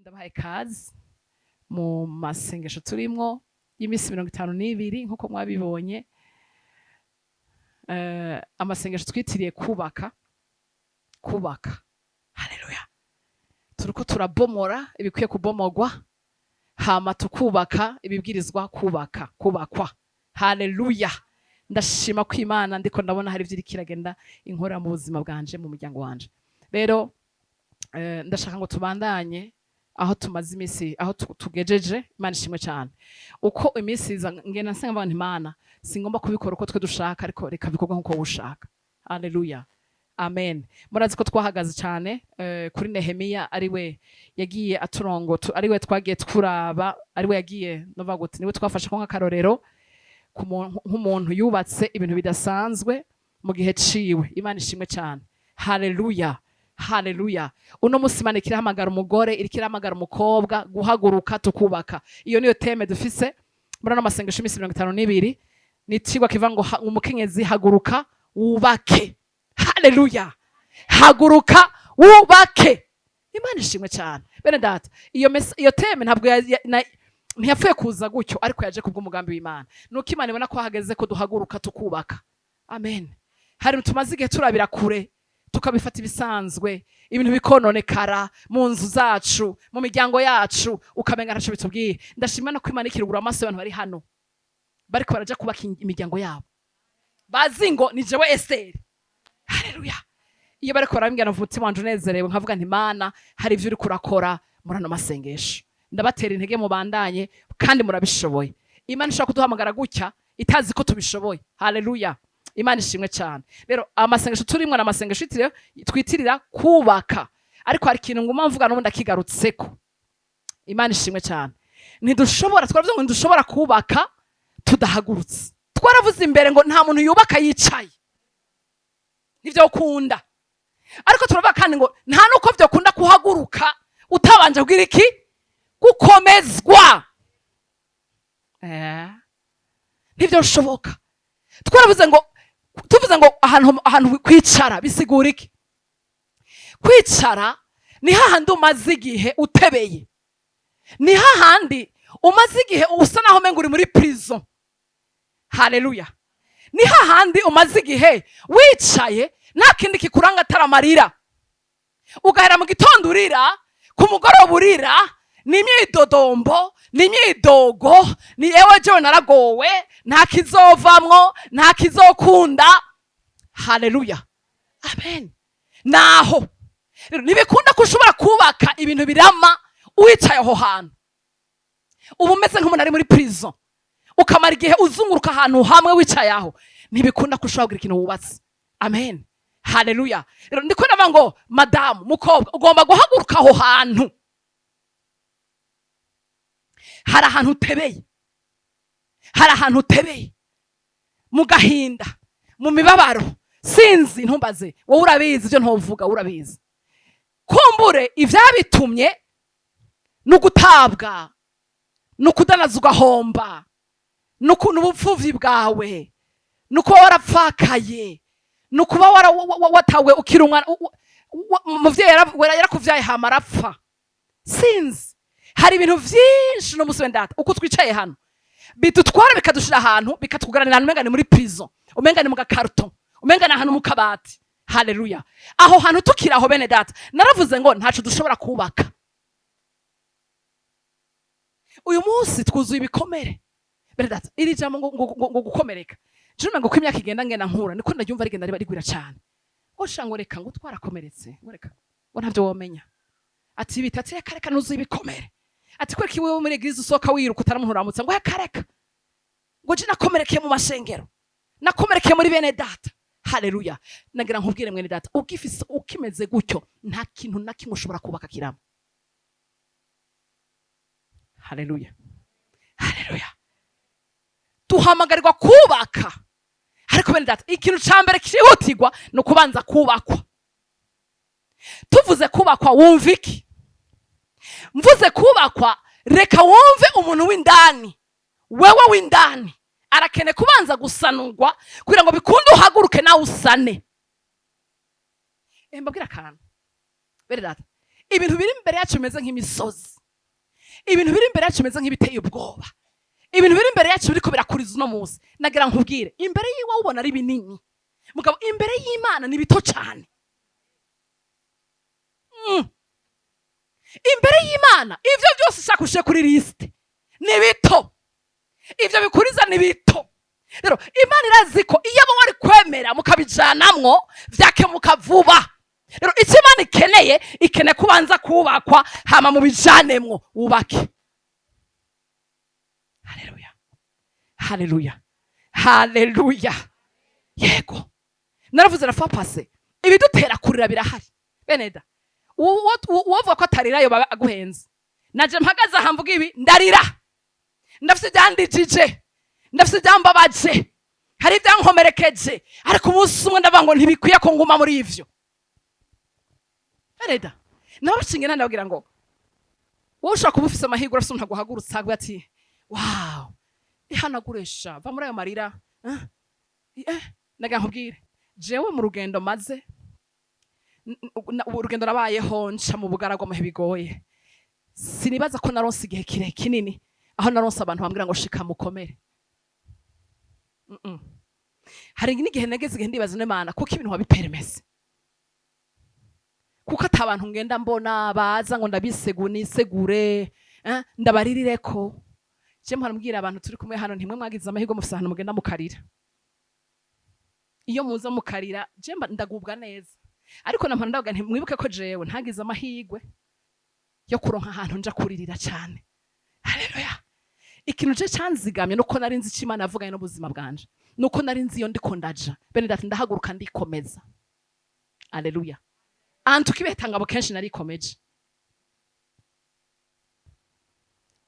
Ndabahaye kazi mu masengesho turimwo y'iminsi 52, nk'uko mwabibonye. Amasengesho twitiriye kubaka, kubaka. Haleluya! Turiko turabomora ibikwiye kubomogwa, hama tukubaka ibibwirizwa kubaka, kubakwa. Haleluya! Ndashima ko Imana, ndiko ndabona hari ivyo iriko iragenda inkora mu buzima bwanje, mu muryango wanje. Rero ndashaka ngo tubandanye aho tumaze iminsi, aho tugejeje. Imana ishimwe cyane. Uko iminsi iza, ngenda nsenga mvuga nti: "Imana, singomba kubikora uko twe dushaka, ariko reka bikorwe nkuko wowe ushaka." Haleluya, amen. Murazi ko twahagaze cyane kuri Nehemiya, ari we yagiye aturongo, ari we twagiye turaba, ari we yagiye nova gute, niwe twafashe ko nk'akarorero nk'umuntu yubatse ibintu bidasanzwe mu gihe ciwe. Imana ishimwe cyane. Haleluya, haleluya. Uno musi Imana ikirahamagara umugore, iriko irahamagara umukobwa guhaguruka tukubaka. Iyo niyo thème dufise muri ano masengesho iminsi 52. Ni icigwa kiva ngo umukenyezi haguruka wubake. Haleluya! Haguruka wubake. Imana ishimwe cyane. Bene data, iyo thème ntabwo ntiyapfuye kuza gutyo, ariko yaje kubw'umugambi w'Imana. Nuko Imana ibona ko hageze ko duhaguruka tukubaka. Amen. Hari tumaze igihe turabira kure, tukabifata ibisanzwe, ibintu bikononekara mu nzu zacu, mu miryango yacu, ukamenga ntaco bitubwiye. Ndashima no ko Imana ikirugura amaso y'abantu bari hano, bariko baraja kubaka imiryango yabo, bazi ngo ni jewe Esiteri. Haleluya! Iyo bariko barambwira, numva umutima wanje unezerewe, nkavuga nti: "Mana, hari ivyo uriko urakora muri ano masengesho." Ndabatera intege, mubandanye kandi murabishoboye. Imana ishobora kuduhamagara gutya itazi ko tubishoboye. Haleluya, Imana ishimwe cyane. Rero amasengesho turimwo ni amasengesho twitirira kubaka, ariko hari ikintu nguma mvuga, n'ubundi akigarutseko. Imana ishimwe cyane. Ntidushobora, twaravuze ngo ntidushobora kubaka tudahagurutse. Twaravuze imbere ngo nta muntu yubaka yicaye, nivyo ukunda. Ariko turavuga kandi ngo nta nuko vyokunda kuhaguruka utabanje kugira iki? Gukomezwa. Ntivyoshoboka. Twaravuze ngo, tuvuze ngo ahantu kwicara bisigura iki? Kwicara ni hahandi umaze igihe utebeye, ni hahandi umaze igihe usa naho umenga uri muri prison. Haleluya! Ni hahandi umaze igihe wicaye, nta kindi kikuranga atari amarira, ugahera mu gitondo urira, ku mugoroba urira, ni imyidodombo, ni imyidogo, ni ewe jewe naragowe, nta kizovamwo, nta kizokunda. Haleluya, amen. Naho rero ntibikunda ko ushobora kubaka ibintu birama wicaye aho hantu. Uba umeze nk'umuntu ari muri prison, ukamara igihe uzunguruka ahantu hamwe wicaye aho. Ntibikunda ko ushobora kugira ikintu wubatse. Amen, haleluya. Rero ndiko ndavuga ngo madamu, mukobwa, ugomba guhaguruka aho hantu. Hari ahantu utebeye, hari ahantu utebeye mu gahinda, mu mibabaro. Sinzi, ntumbaze, wowe urabizi ibyo ntuvuga, wowe urabizi. Kumbure ibyabitumye ni ugutabwa, ni ukudanaza ugahomba, ni ukuntu ubupfuvyi bwawe, ni ukuba warapfakaye, ni ukuba watawe ukiri umwana, umuvyeyi yarakuvyaye hama arapfa. Sinzi, hari ibintu vyinshi. No musi wendata uko twicaye hano bidutwara, bikadushira ahantu, bikatuguranira ahantu umenga ni muri prison, umenga ni mu gakaruto, umenga ni ahantu mu kabati. Haleluya! Aho hantu tukiri aho, bene data, naravuze ngo ntaco dushobora kubaka. Uyu munsi twuzuye ibikomere, bene data. Iri jambo ngo gukomereka, je ngo ko imyaka igenda ngenda nkura, niko ndaryumva rigenda riba rigwira cyane. Ngo sha, ngo reka, ngo twarakomeretse, ngo reka, ngo ntavyo womenya. Ati bita, ati reka reka, nuzuye ibikomere. Ati kwereka iwewe muri église usohoka wiruka utaramuntu uramutsa. Ngo reka reka, ngo je nakomerekeye mu mashengero, nakomerekeye muri bene data. Haleluya! Nagira nkubwire, mwene data, ugifise ukimeze gutyo, nta kintu na kimwe ushobora kubaka kirama. Haleluya, haleluya. Duhamagarirwa kubaka, ariko bene data, ikintu ca mbere cyihutirwa ni ukubanza kubakwa. Tuvuze kubakwa, wumva iki? Mvuze kubakwa, reka wumve umuntu w'indani. Wewe w'indani arakeneye kubanza gusanurwa kugira ngo bikunde uhaguruke nawe usane. Mbabwire akantu, bene data. Ibintu biri imbere yacu bimeze nk'imisozi. Ibintu biri imbere yacu bimeze nk'ibiteye ubwoba, ibintu biri imbere yacu biriko birakuriza uno munsi, nagira nkubwire, imbere yiwe ubona ari binini, mugabo imbere y'Imana ni bito cane. Imbere y'Imana ivyo byose ushaka ushire kuri liste ni bito, ivyo bikuriza ni bito. Rero Imana irazi ko iyo abo wari kwemera mukabijanamwo vyakemuka vuba. Rero icyo Imana ikeneye, ikeneye kubanza kubakwa, hama mubijanemwo wubake. Haleluya, haleluya, haleluya! Yego, naravuze la fois passée, ibidutera kurira birahari. Beneda, uwovuga ko atarira yo baba aguhenze. Naje mpagaze aha mvuga ibi, ndarira. Ndafise ibyandijije, ndafise ibyambabaje, hari ibyankomerekeje, ariko umunsi umwe ndavuga ngo ntibikwiye ko nguma muri ivyo. Beneda, nabashinge ndababwira ngo wowe ushobora kuba ufise amahirwe, urafise umuntu aguhagurutsa aguye ati: "Wow, ihanaguresha, va muri ayo marira." Nagira nkubwire, jewe mu rugendo maze urugendo nabayeho, nca mu bugaragwa muhe bigoye, sinibaza ko naronse igihe kire kinini aho naronse abantu bambwira ngo shika mukomere. Hari n'igihe nageze igihe ndibaza n'Imana kuko ibintu wabipermese, kuko ata bantu ngenda mbona baza ngo ndabisegure, nisegure, ndabaririreko. Je mpora mbwira abantu turi kumwe hano, ntimwe mwagize amahirwe, mufise ahantu mugenda mukarira. Iyo muza mukarira, je mba ndagubwa neza, ariko nampora ndavuga nti mwibuke ko jewe ntagize amahirwe yo kuronka ahantu nja kuririra cyane. Haleluya! Ikintu je canzigamye nuko nari nzi icyo Imana yavuganye n'ubuzima bwanje, nuko nari nzi iyo ndiko ndaja. Bene data, ndahaguruka ndikomeza. Aleluya! Ahantu tukibetangabo kenshi narikomeje.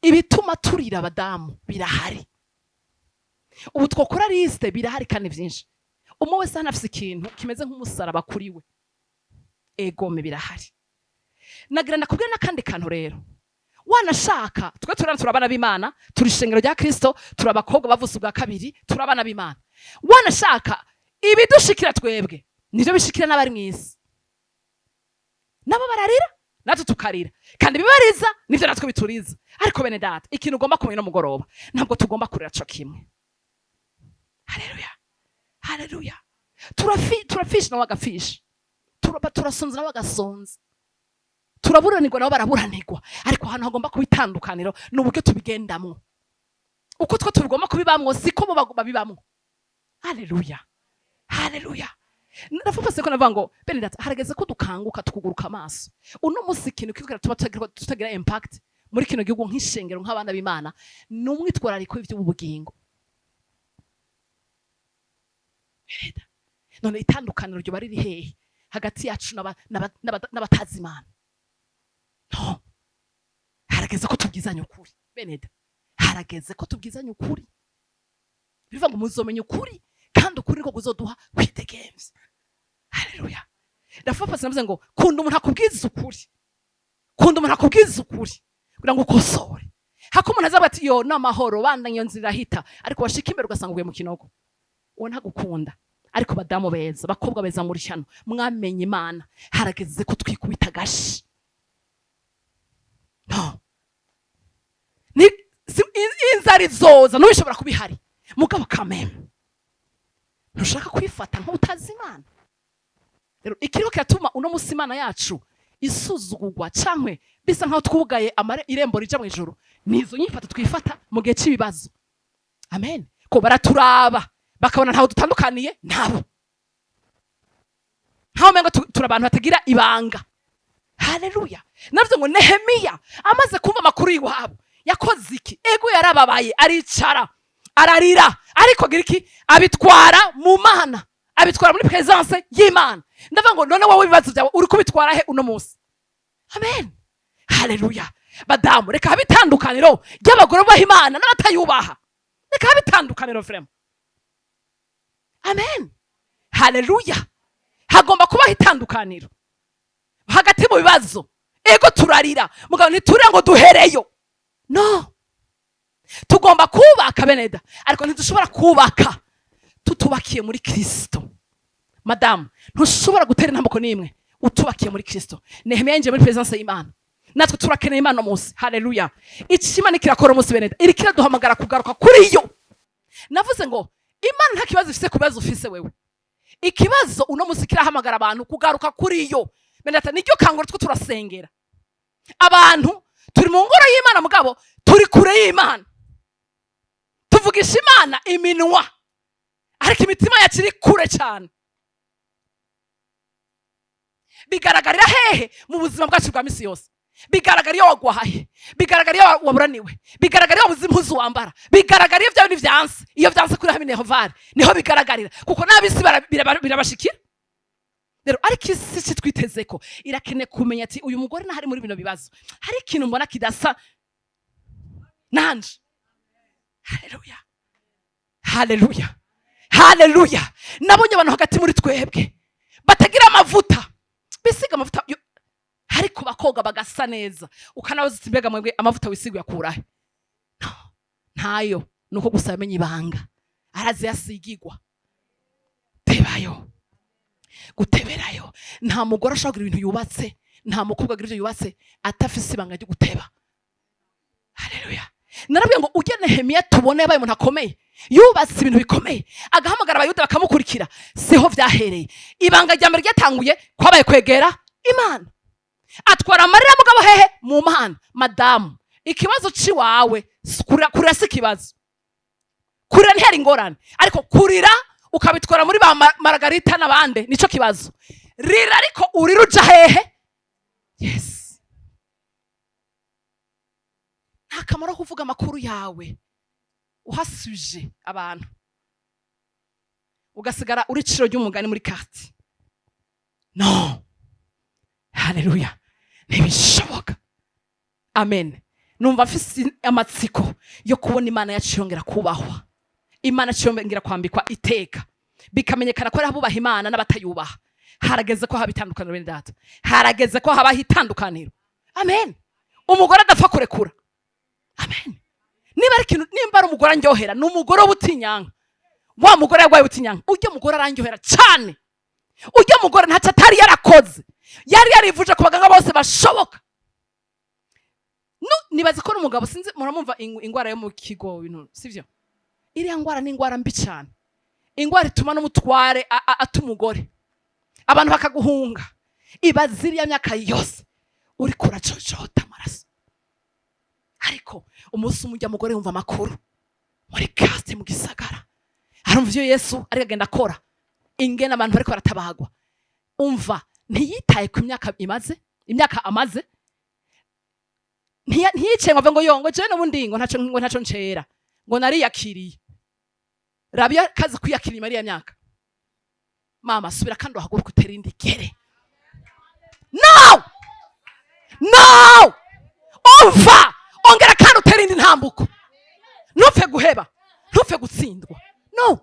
Ibituma turira abadamu birahari. Ubu twokora liste, birahari kandi byinshi. Umwe wese hano afise ikintu kimeze nk'umusaraba kuri we. Egome, birahari. Nagira ndakubwira n'akandi kantu rero. Wanashaka twe turana, turi abana b'Imana, turi ishengero rya Kristo, turi abakobwa bavutse ubwa kabiri, turi abana b'Imana. Wanashaka ibidushikira twebwe nivyo bishikira n'abari mw'isi. Nabo bararira, natwe tukarira, kandi bibariza nivyo natwe bituriza. Ariko bene data, ikintu ugomba kumenya no mugoroba, ntabwo tugomba kurira co kimwe. Haleluya, haleluya! Turafisha nabo bagafisha, turasonza nabo bagasonza, turaburanirwa nabo baraburanirwa. Ariko ahantu hagomba kuba itandukaniro ni uburyo tubigendamwo. Uko twe tubigomba kubibamwo siko bo babibamwo. Haleluya, haleluya! Ndafufase ko navuga ngo bene data, harageze ko dukanguka, tukuguruka amaso. Uno munsi ikintu kiriko kiratuma tutagira impact muri kino gihugu nk'ishengero, nk'abana b'Imana, ni umwitwarariko w'ivy'ubugingo. Bene, none itandukaniro ryoba riri hehe hagati yacu n'abatazi Imana? No harageze ko tubwizanya ukuri. Beneda, harageze ko tubwizanya ukuri. Bivuga ngo muzomenya ukuri, kandi ukuri niko kuzoduha kwidegemvya. Haleluya! Ndafafase navuze ngo kunda umuntu akubwiza ukuri, kunda umuntu akubwiza ukuri kugira ngo ukosore. Hako umuntu azavuga ati: "Yo n'amahoro, bandanye, iyo nzira irahita," ariko washika imbere ugasanga uguye mu kinogo, uwo ntagukunda. Ariko badamu beza, bakobwa beza muri hano mwamenye Imana, harageze ko twikubita agashi. No ni inzara izoza, ntubishobora kuba ihari, mugabo kameme ntushaka kwifata nk'utazi Imana. Rero ikiriho kiratuma uno munsi Imana yacu isuzugurwa, cankwe bisa nkaho twugaye irembo rija mu ijuru, ni izo nyifato twifata mu gihe cy'ibibazo. Amen. Ko baraturaba bakabona ntaho dutandukaniye nabo, nkaho umengo turi abantu batagira ibanga. Haleluya! Navuze ngo Nehemiya amaze kumva amakuru y'iwabo yakoze iki? Ego, yarababaye, aricara ararira, ariko agira iki? Abitwara mu Mana, abitwara muri presence y'Imana. Ndavuga ngo none wowe ibibazo byawe uri kubitwara he uno munsi? Amen, haleluya! Badamu, reka habe itandukaniro ry'abagore bubaha Imana n'abatayubaha. Reka habe itandukaniro vraiment. Amen, haleluya! Hagomba kubaho itandukaniro hagati mu bibazo. Ego, turarira, mugabo ntiturira ngo duhereyo. No tugomba kubaka, beneda, ariko ntidushobora kubaka tutubakiye muri Kristo. Madamu, ntushobora gutera intambwe n'imwe utubakiye muri Kristo. Nehemiya yinjiye muri presence y'Imana. Natwe turakeneye Imana munsi. Haleluya! Iki Imana kirakora umunsi, bene, iriko iraduhamagara kugaruka kuri yo. Navuze ngo Imana nta kibazo ifise ku bibazo ufise wewe. Ikibazo uno munsi kirahamagara abantu kugaruka kuri yo. Bene data, niryo kanguro two turasengera. Abantu turi mu ngoro y'Imana, mugabo turi kure y'Imana. Tuvugisha Imana iminwa, ariko imitima yacu iri kure cyane. Bigaragarira hehe? Mu buzima bwacu bwa misi yose. Bigaragara iyo wagwaye, bigaragara iyo waburaniwe, bigaragara iyo wabuze impuzu wambara, bigaragara iyo bya bintu vyanse. Iyo vyanse kuri hamwe nehovare niho bigaragarira, kuko n'ab'isi birabashikira. Rero ariko isi si twiteze ko irakeneye kumenya ati: "Uyu mugore nahari muri bino bibazo, hari ikintu mbona kidasa nanje." Haleluya, haleluya, haleluya! Nabonye abantu hagati muri twebwe batagira amavuta, bisiga amavuta ariko bakoga bagasa neza, ukanabaza uti: "Mbega mwebwe amavuta wisiga uyakurahe?" No, ntayo. Nuko gusa yamenye ibanga, arazi yasigigwa. Tebayo, guteberayo. Nta mugore ashobora kugira ibintu yubatse, nta mukobwa agira ibyo yubatse atafise ibanga ryo guteba. Haleluya! Narabwiye ngo ujye Nehemiya, tubone yabaye umuntu akomeye, yubatse ibintu bikomeye, agahamagara Abayuda bakamukurikira. Siho vyahereye. Ibanga rya mbere ryatanguye kwabaye kwegera Imana. Atwara amarira, mugabo hehe? Mu Mana. Madamu, ikibazo ciwawe kurira, kurira si ikibazo. Kurira ntihari ingorane, ariko kurira ukabitwara muri ba Margarita n'abandi nico kibazo. Rira, ariko urira uja hehe? Yes, nta kamaro ko kuvuga amakuru yawe uhasuje abantu, ugasigara uri iciro ry'umugani muri quartier. No, haleluya, ntibishoboka. Amen. Numva mfise amatsiko yo kubona Imana yacu yongera kubahwa, Imana yacu yongera kwambikwa iteka, bikamenyekana ko ari abubaha Imana n'abatayubaha. Harageze ko haba itandukaniro, bene data, harageze ko habaho itandukaniro. Amen. Umugore adapfa kurekura. Amen. Niba ari ikintu, nimba ari umugore andyohera, ni umugore w'ubutinyanka. Wa mugore yarwaye ubutinyanka, ujya mugore arandyohera cyane. Ujya mugore ntacyo atari yarakoze, yari yarivuje ku baganga bose bashoboka. Nibaza ko n'umugabo, sinzi, muramumva ingwara yo mu kigo, bintu sivyo? Iriya ngwara ni ingwara mbi cyane, ingwara ituma n'umutware ata umugore, abantu bakaguhunga. Ibaza iriya myaka yose uriko uracocota amaraso. Ariko umunsi umwe ujya mugore yumva amakuru muri quartier, mu gisagara, arumva ivyo Yesu ariko agenda akora, ingene abantu bariko baratabagwa. Umva, ntiyitaye ku myaka imaze, imyaka amaze. Ntiyicaye ngo ave ngo yo ngo jewe n'ubundi ngo ntaco ncera, ngo nariyakiriye. Rabiya kazi kwiyakira inyuma y'iriya myaka. Mama, subira kandi uhaguruke, utere indi gere. No, no, umva, ongera kandi utere indi ntambuko. Ntupfe guheba, ntupfe gutsindwa. No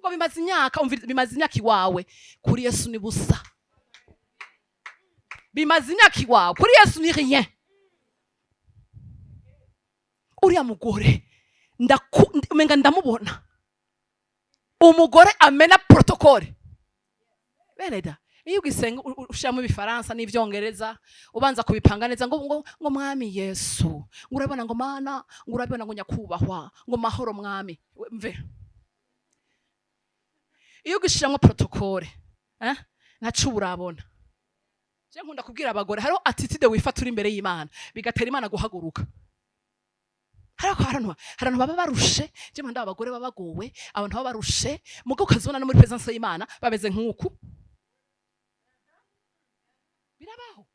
ngo bimaze imyaka, umva, bimaze imyaka iwawe, kuri Yesu ni busa. Bimaze imyaka iwawe, kuri Yesu ni rien. Uriya mugore umenga ndamubona, umugore amena protocole. Bene da, iyo ugisenga ushiramo Ibifaransa n'Ivyongereza, ubanza kubipanga neza, ngo "Mwami Yesu", ngo urabona, ngo "Mana", ngo urabona, ngo "Nyakubahwa", ngo "Mahoro Mwami". Mve, iyo ugishiramo protocole, ntaco urabona. Je nkunda kubwira abagore, hariho attitude wifata uri imbere y'Imana bigatera Imana guhaguruka. Hariho hari abantu baba barushe. Je mpanda abagore baba bagowe, abantu baba barushe, mugo ukazibona no muri presence y'Imana bameze nk'uku. Birabaho.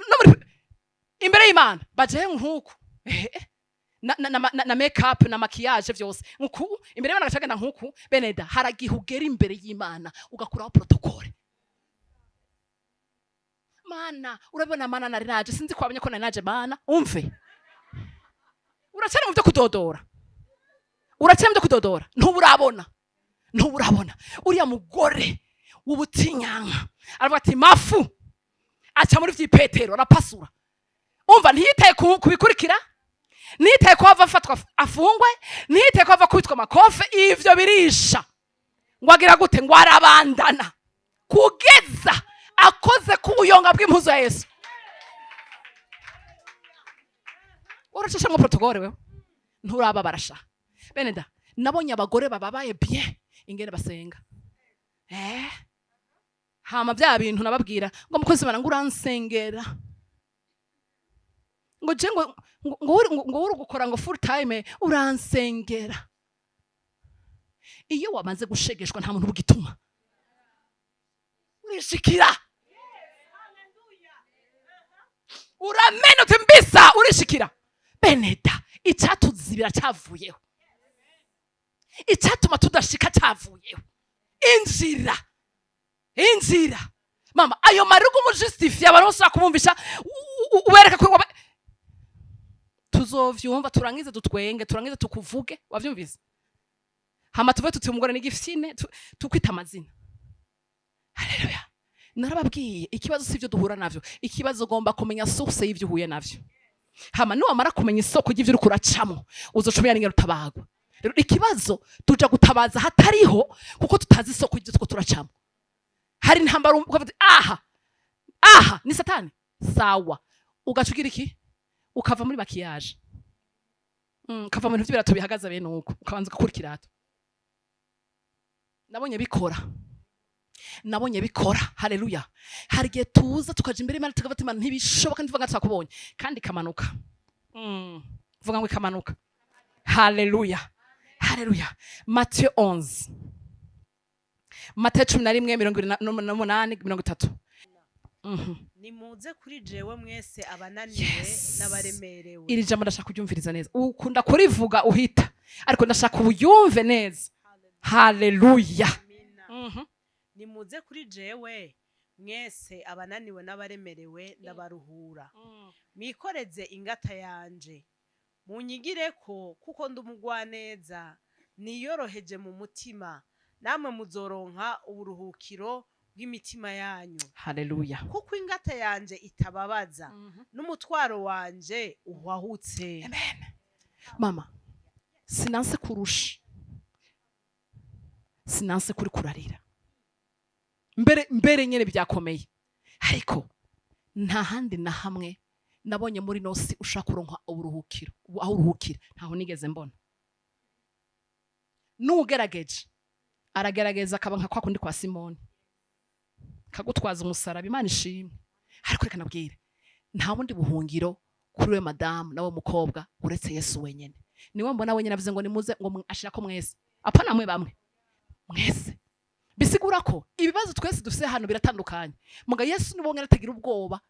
No muri imbere y'Imana baje nk'uku, na make up na maquillage vyose nkuku, imbere y'Imana gacagenda nkuku. Beneda, haragihe ugera imbere y'Imana ugakuraho protocole. "Mana, urabona, Mana, nari naje, sinzi ko wamenye ko nari naje, Mana." Umve, uracari mu byo kudodora, uracari mu byo kudodora, ntuburabona, ntuburabona. Uriya mugore w'ubutinyanka aravuga ati: "Mafu." Aca muri vy'Ipetero, arapasura. Umva, ntiyitaye ku bikurikira, ntiyitaye ko ava afatwa afungwe, ntiyitaye ko ava kubitwa amakofe. Ivyo birisha ngo agira gute? Ngo arabandana kugeza Akoze ku buyonga bw'impuzu ya Yesu. Uracishamo protocole, wewe nturababara sha. Bene da, nabonye abagore bababaye bien ingene basenga. Hama bya bintu nababwira ngo mukozi bana, ngo uransengera, ngo je ngo uri gukora ngo full time, uransengera. Iyo wamaze gushegeshwa, nta muntu ubugituma urishikira, uramenutse mbisa, urishikira. Beneda, icyatuzibira cyavuyeho, icyatuma tudashika cyavuyeho. Inzira, inzira, mama, ayo marira umujustifie, abantu bose bakumumvisha, ubereka ko tuzovyumva, turangize dutwenge, turangize tukuvuge. Wavyumvise? Hama tuve tuti umugore n'igifyine, tukwita amazina. Haleluya! Narababwiye, ikibazo si ibyo duhura navyo, ikibazo ugomba kumenya source y'ibyo uhuye navyo. Hama niwamara kumenya isoko ry'ibyo uriko uracamo, uzoca umenya n'ingene utabagwa. Rero ikibazo, tuja gutabaza hatariho, kuko tutazi isoko ry'ibyo turiko turacamo. Hari intambara, ukavuga uti, aha aha ni Satani. Sawa, ugaca ugira iki? Ukava muri maquillage, ukava mu bintu by'ibirato bihagaze bene uko, ukabanza ugakura ikirato. Nabonye bikora, nabonye bikora. Haleluya! Hari igihe tuza tukaja imbere y'Imana, tukavuga ati: "Imana, ntibishoboka, ntivuga twakubonye." Kandi ikamanuka. Vuga ngo ikamanuka. Haleluya, haleluya! Mathieu 11, Matayo 11, 28, 30. Nimuze kuri jewe mwese abananiwe n'abaremerewe. Iri jambo ndashaka kuryumviriza neza. Ukunda kurivuga uhita, ariko ndashaka ubuyumve neza. Haleluya! Amina. Nimuze kuri jewe mwese abananiwe n'abaremerewe, ndabaruhura. Mwikoreze ingata yanje, munyigireko, kuko ndi umugwaneza niyoroheje mu mutima, namwe muzoronka uburuhukiro bw'imitima yanyu. Haleluya! Kuko ingata yanje itababaza, n'umutwaro wanje uhwahutse. Amen. Mama, sinanse kurusha, sinanse kuri kurarira mbere mbere nyene byakomeye, ariko nta handi na hamwe nabonye muri nosi ushaka kuronka uburuhukiro, aho uruhukira. Ntaho nigeze mbona. N'ugerageje aragerageza, akaba nka kwa kundi kwa Simoni, kagutwaza umusaraba. Imana ishimwe. Ariko reka nabwire, nta bundi buhungiro kuri we madamu nawe mukobwa uretse Yesu wenyene. Niwe mbona wenyene avuze ngo nimuze, ngo ashirako mwese, apana mwe bamwe, mwese. Bisigura ko ibibazo twese dufise hano biratandukanye, muga Yesu niwe wenyene atagira ubwoba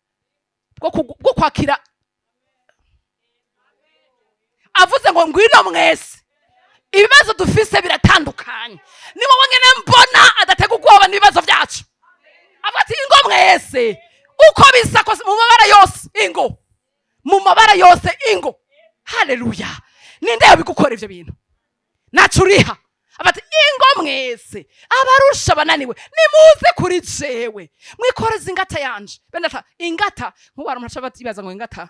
bwo kwakira. Avuze ngo ngwino mwese, ibibazo dufise biratandukanye. Niwe wenyene mbona adatega ubwoba n'ibibazo byacu. Avuga ati: "Ingo mwese, uko bisa kose, mu mabara yose, ingo mu mabara yose, ingo." Haleluya! Ninde yabigukora ivyo bintu? Naco uriha. Abati: "Ingo mwese abarusha bananiwe, nimuze kuri jewe, mwikoreze ingata yanje." Bene data, ingata, nk'ubu hari umuntu aca yibaza ngo ingata.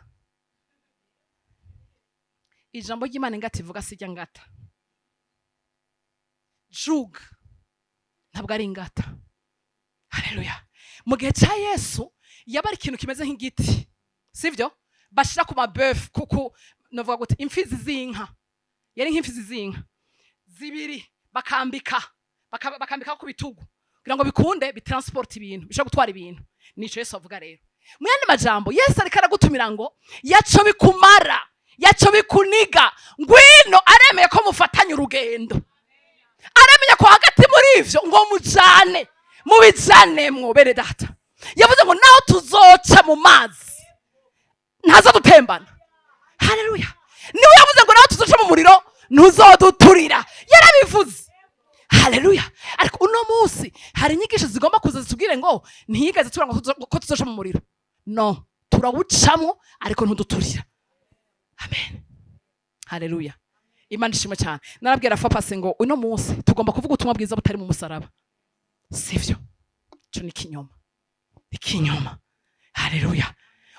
Ijambo ry'Imana, ingata ivuga sijya ngata, joug, ntabwo ari ingata. Haleluya! Mu gihe cya Yesu yaba ari ikintu kimeze nk'igiti, sivyo, bashira ku mabefu, kuko novuga gute, imfizi z'inka, yari nk'imfizi z'inka zibiri, bakambika bakambika ku bitugu kugira ngo bikunde bitransport ibintu, bishobora gutwara ibintu. Nico Yesu avuga. Rero mu yandi majambo, Yesu ariko aragutumira ngo yaco bikumara, yaco bikuniga, ngwino. Aremeye ko mufatanye urugendo, aremeye ko hagati muri ivyo ngo mujane, mubijanemwo. Bene data, yavuze ngo naho tuzoca mu mazi ntazadutembana. Haleluya! Niwe yavuze ngo naho tuzoca mu muriro ntuzoduturira. Yarabivuze. Haleluya! Ariko uno munsi hari inyigisho zigomba kuza zitubwire ngo ntiyigeze tubwira ngo ko tuzoca mu muriro. No turawucamo, ariko ntuduturira. Amen, haleluya! Imana ishimwe cyane. Narabwira fapasi ngo uno munsi tugomba kuvuga ubutumwa bwiza butari mu musaraba. Sivyo, ico ni ikinyoma, ikinyoma. Haleluya!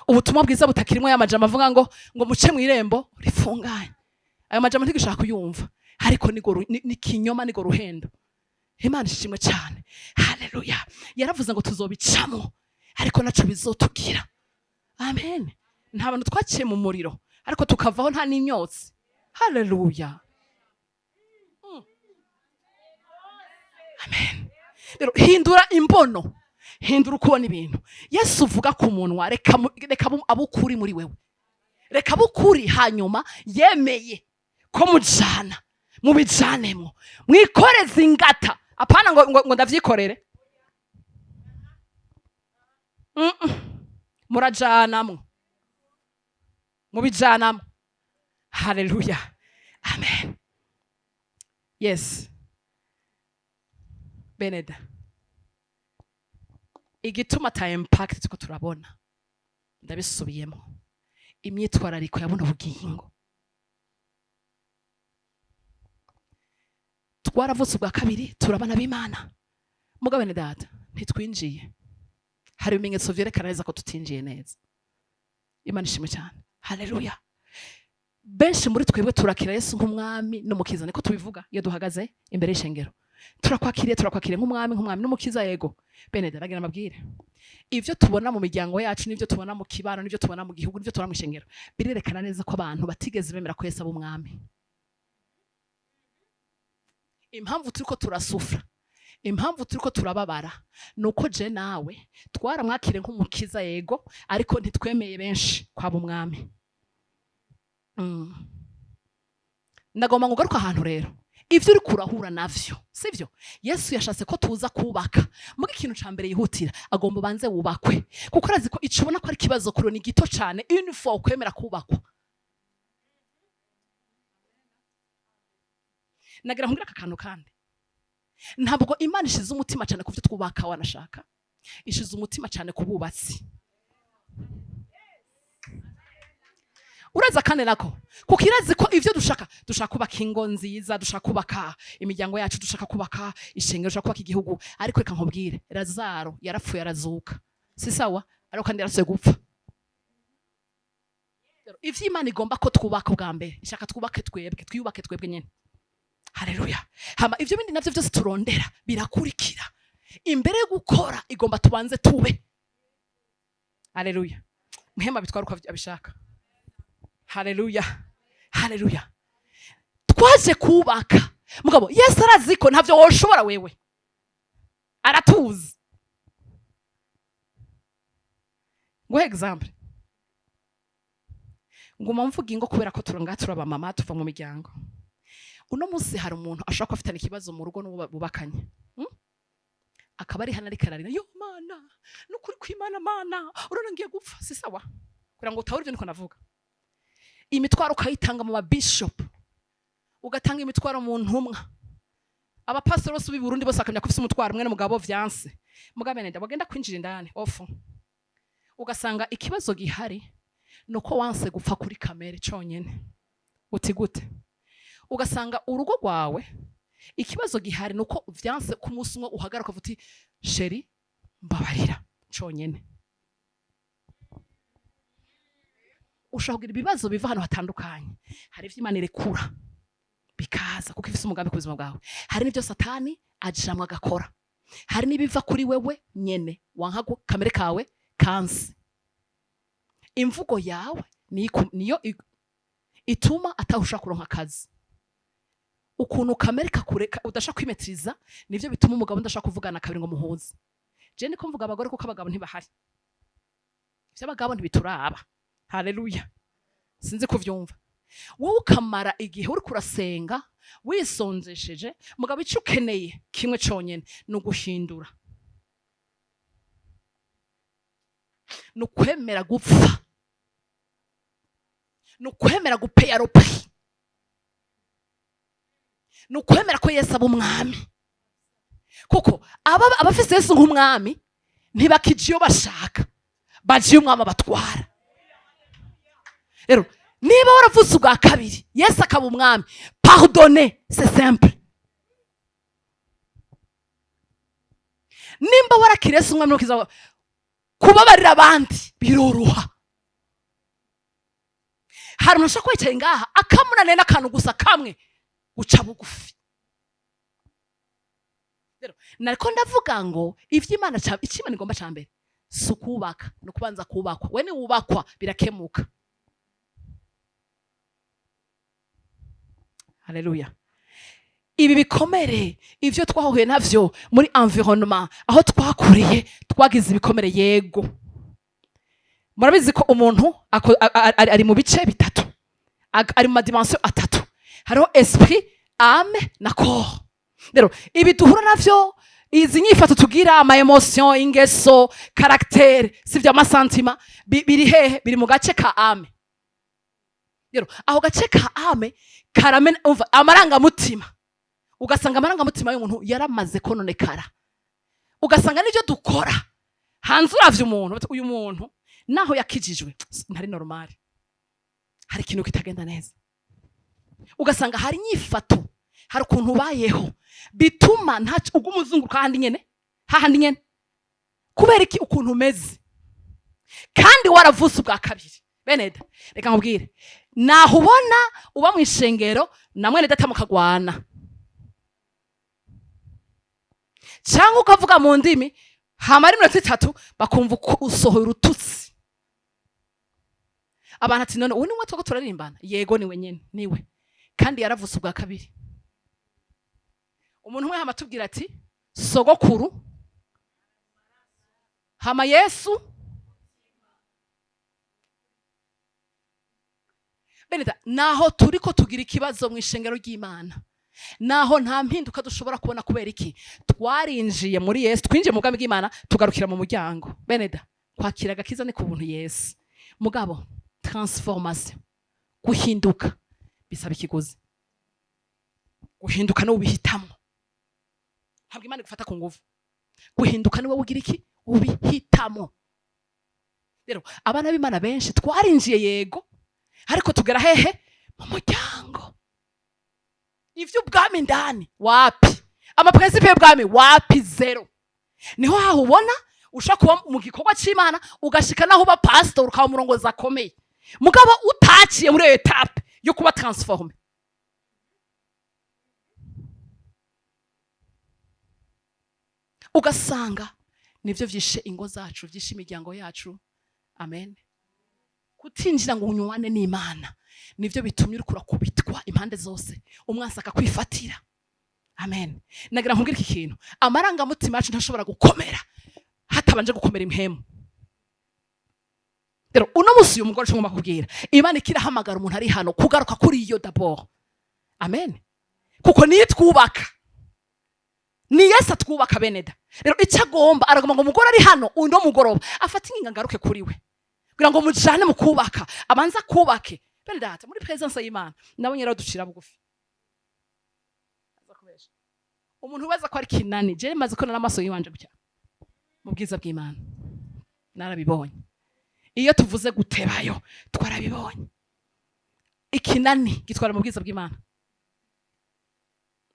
Ubutumwa bwiza butakirimo ya majambo avuga ngo muce mu irembo rifunganye. Ayo majambo ntigishaka kuyumva, ariko ni kinyoma, nigo ruhendo. Imana ishimwe cyane. Haleluya! Yaravuze ngo tuzobicamo. Ariko naco bizotugira. Amen. Nta bantu twaciye mu muriro ariko tukavaho nta n'imyotsi. Haleluya. Amen. Rero hindura imbono, hindura uko ubona ibintu. Yesu uvuga ku munwa, reka reka abe ukuri muri wewe, reka abe ukuri. Hanyuma yemeye ko mujana, mubijanemo, mwikoreze ingata. Apana ngo ndavyikorere. Murajanamwo, mubijanamo. Haleluya, amen. Yes, beneda, igituma ata impact tuko turabona, ndabisubiyemo, imyitwarariko ya buno bugingo. Twaravutse ubwa kabiri, turabana b'Imana. Mugabo bene data, ntitwinjiye. Hari ibimenyetso vyerekana neza ko tutinjiye neza. Imana ishimwe cyane. Haleluya. Benshi muri twebwe turakira Yesu nk'umwami n'umukiza, niko tubivuga iyo duhagaze imbere y'ishengero: "Turakwakiriye, turakwakiriye nk'umwami n'umukiza." Yego. Bene data, nagira amabwire: ivyo tubona mu miryango yacu, n'ivyo tubona mu kibano, n'ivyo tubona mu gihugu, n'ivyo tubona mu ishengero, birerekana neza ko abantu batigeze bemera ko Yesu aba umwami. Impamvu turiko turasufra, impamvu turiko turababara, ni uko je nawe twaramwakire nk'umukiza, yego, ariko ntitwemeye benshi kwaba umwami. Ndagomba ngo ugaruke ahantu rero ivyo uri kurahura navyo sivyo. Yesu yashatse ko tuza kubaka muga ikintu ca mbere yihutira, agomba ubanze wubakwe, kuko arazi ko ico ubona ko ari ikibazo kuri we ni gito cane une fois ukwemera kubakwa. Nagira nkubwire aka kantu kandi: ntabwo Imana ishize umutima cyane ku byo twubaka, wanashaka ishize umutima cyane ku bubatsi. Uraza kandi nako kuko irazi ko ivyo dushaka, dushaka kubaka ingo nziza, dushaka kubaka imiryango yacu, dushaka kubaka ishengero, dushaka kubaka igihugu. Ariko reka nkubwire, Lazaro yarapfuye arazuka, si sawa? Ariko kandi yarasubiye gupfa. Ivyo Imana igomba ko twubaka ubwa mbere, ishaka twubake twebwe, twiyubake twebwe nyene. Haleluya. Hama ivyo bindi navyo vyose turondera birakurikira. Imbere yo gukora igomba tubanze tube. Haleluya. Muhema bitwara uko abishaka. Haleluya, haleluya. Twaje kubaka, mugabo Yesu arazi ko ntavyo woshobora wewe, aratuzi. Nguhe example: nguma mvuga ingo kubera ko turangaha turaba mama, tuva mu miryango. Uno munsi hari umuntu ashobora kuba afitanye ikibazo mu rugo n'uwo bubakanye, Akaba ari hano ariko ararira: "Yo Mana, nukuri kw'Imana, Mana, urabona ngiye gupfa." Si sawa? Kugira ngo utahure ivyo niko navuga, imitwaro ukayitanga mu babishop, ugatanga imitwaro mu ntumwa, abapasiteri bose b'i Burundi bose bakamenya ko ufise umutwaro umwe n'umugabo vyanse. Mugabo nenda wagenda kwinjira indani ofu, ugasanga ikibazo gihari nuko wanse gupfa kuri kamere conyene. Uti gute? Ugasanga urugo rwawe ikibazo gihari nuko vyanse ku munsi umwe uhagarara ukavuga uti: "Chéri, mbabarira," conyene. Ushobora kugira ibibazo biva ahantu hatandukanye. Hari ivyo Imana irekura bikaza kuko ifise umugambi ku buzima bwawe, hari n'ivyo Satani ajamwo agakora, hari n'ibiva kuri wewe nyene wanka kamere kawe kansi. Imvugo yawe niyo ituma atahusha kuronka akazi. Ukuntu kamere kakureka udashaka kwimetiriza, nivyo bituma umugabo udashaka kuvugana kabiri ngo muhuze. Je niko mvuga abagore, kuko abagabo ntibahari, ivy'abagabo ntibituraba. Haleluya. Sinzi kuvyumva. Wowe ukamara igihe uriko urasenga wisonzesheje, mugabo ico ukeneye kimwe conyene ni uguhindura, ni ukwemera gupfa, ni ukwemera gupeya ropi, ni ukwemera ko Yesu aba umwami. Kuko abafise Yesu nk'umwami ntibakija iyo bashaka, baje iyo umwami abatwara. Rero niba waravutse ubwa kabiri, Yesu akaba umwami, pardonne, c'est simple. Nimba warakira Yesu umwami n'umukiza wawe, kubabarira abandi biroroha. Hari umuntu ashobora kuba yicaye ngaha akamunaniye n'akantu gusa kamwe, guca bugufi. Rero nariko ndavuga ngo ivyo Imana icyo Imana igomba ca mbere Si ukubaka, ni ukubanza kubakwa. We niwubakwa birakemuka. Haleluya. Ibi bikomere, ivyo twahuye navyo muri environnement aho twakuriye, twagize ibikomere. Yego, murabizi ko umuntu ari mu bice bitatu, ari mu ma dimensions atatu: hariho esprit, âme na corps. Rero ibi duhura navyo, izi nyifato tugira, ama émotions, ingeso, caractère, sivyo, ama sentiments, biri hehe? Biri mu gace ka âme. Rero aho gace ka âme karamena, umva, amarangamutima. Ugasanga amarangamutima y'umuntu yaramaze kononekara, ugasanga n'ibyo dukora hanze, uravye umuntu bati, uyu muntu naho yakijijwe ntari normal, hari ikintu kitagenda neza. Ugasanga hari inyifato, hari ukuntu ubayeho bituma ntaco uguma uzunguruka hahandi nyene, hahandi nyene. Kubera iki? Ukuntu umeze kandi waravutse ubwa kabiri. Beneda, reka nkubwire, naho ubona uba mu ishengero na mwene data mukagwana, cyangwa ukavuga mu ndimi, hamara iminota 3 bakumva uko usohoye urututsi. Abantu ati: "None ubu niwe twako turaririmbana?" Yego, niwe nyene, niwe, kandi yaravutse ubwa kabiri. Umuntu umwe hama atubwira ati: "Sogokuru hama Yesu." Beneda, naho turiko tugira ikibazo mu ishengero ry'Imana, naho nta mpinduka dushobora kubona. Kubera iki? Twarinjiye muri Yesu, twinjiye mu bwami bw'Imana, tugarukira mu muryango. Beneda, kwakira agakiza ni ku buntu, Yesu. Mugabo transformation, guhinduka, bisaba ikiguzi. Guhinduka niwe ubihitamo, ntabwo Imana igufata ku nguvu. Guhinduka niwe ugira iki? Ubihitamo. Rero abana b'Imana benshi twarinjiye, yego, ariko tugera hehe? Mu muryango. Ivy'ubwami ndani wapi, ama principes y'ubwami wapi, zéro. Niho haho ubona ushobora kuba mu gikorwa c'Imana, ugashika naho uba pastor, ukaba umurongozi akomeye, mugabo utaciye muri iyo étape yo kuba transformé. Ugasanga nivyo vyishe ingo zacu, vyishe imiryango yacu. Amen. Kutinjira ngo unywane n'Imana nivyo bitumye uriko urakubitwa impande zose, umwansi akakwifatira. Amen. Nagira nkubwire iki kintu: amarangamutima yacu ntashobora gukomera hatabanje gukomera impemu. Rero uno munsi, uyu mugore, ngomba kubwira, Imana ikirahamagara umuntu ari hano kugaruka kuri iyo d'abord. Amen. Kuko niyo twubaka, ni Yesu atwubaka. Beneda, rero icyo agomba, aragomba ngo umugore ari hano uno mugoroba afate ingingo, ngaruke kuri we kugira ngo mujane mu kubaka, abanza kubake. Bene data, muri presence y'Imana nabonye rero ducira bugufi. Aza kubesha. Umuntu wese ko ari kinani, je maze ko n'amaso yiwanje gutya mu bwiza bw'Imana narabibonye. Iyo tuvuze gutebayo, twarabibonye. Ikinani gitwara mu bwiza bw'Imana.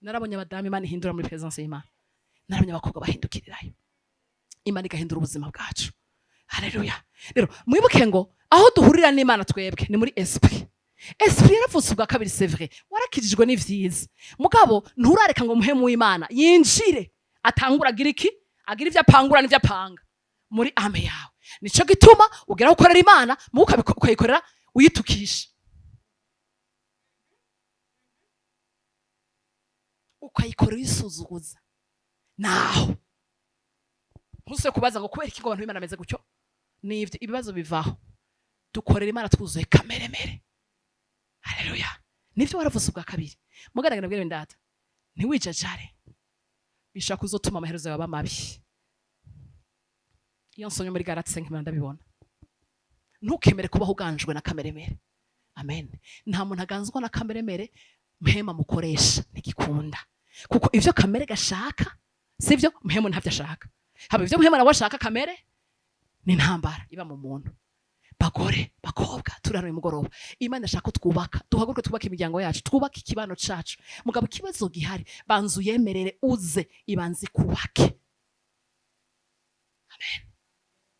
Narabonye abadamu Imana ihindura muri presence y'Imana, narabonye abakobwa bahindukirirayo, Imana igahindura ubuzima bwacu. Haleluya. Rero mwibuke ngo aho duhurira n'Imana twebwe ni muri esprit. Esprit yaravutse ubwa kabiri, c'est vrai, warakijijwe, ni vyiza, mugabo nturareka ngo muhemu w'Imana yinjire, atangura agira iki? Agira ivyo apangura n'ivyo apanga muri âme yawe. Nico gituma ugera gukorera Imana mugo ukayikorera uyitukisha, ukayikorera uyisuzuguza. Naho ntusubire kubaza ngo kubera iki ngo abantu b'Imana bameze gutyo. Nivyo, ibibazo bivaho dukorera Imana twuzuye kameremere. Haleluya. Nivyo, waravuze ubwa kabiri. Mugaragara bwene ndata, ntiwijajare, bishobora kuzotuma amaherezo yawe aba mabi. Iyo nsomye muri Galates nkimara ndabibona. Ntukemere kubaho uganjwe na kameremere. Amen. Nta muntu aganzwa na kameremere mpema mukoresha, ntigikunda, kuko ivyo kamere gashaka sivyo mpemu ntavyo ashaka. Haba ivyo mpemu nawe ashaka, kamere ni intambara iba mu muntu. Bagore, bakobwa, turi hano uyu mugoroba, Imana ishaka ko twubaka. Duhaguruke twubake imiryango yacu, twubake ikibano cacu. Mugabo ikibazo gihari, banza uyemerere uze ibanze ikubake. Amen.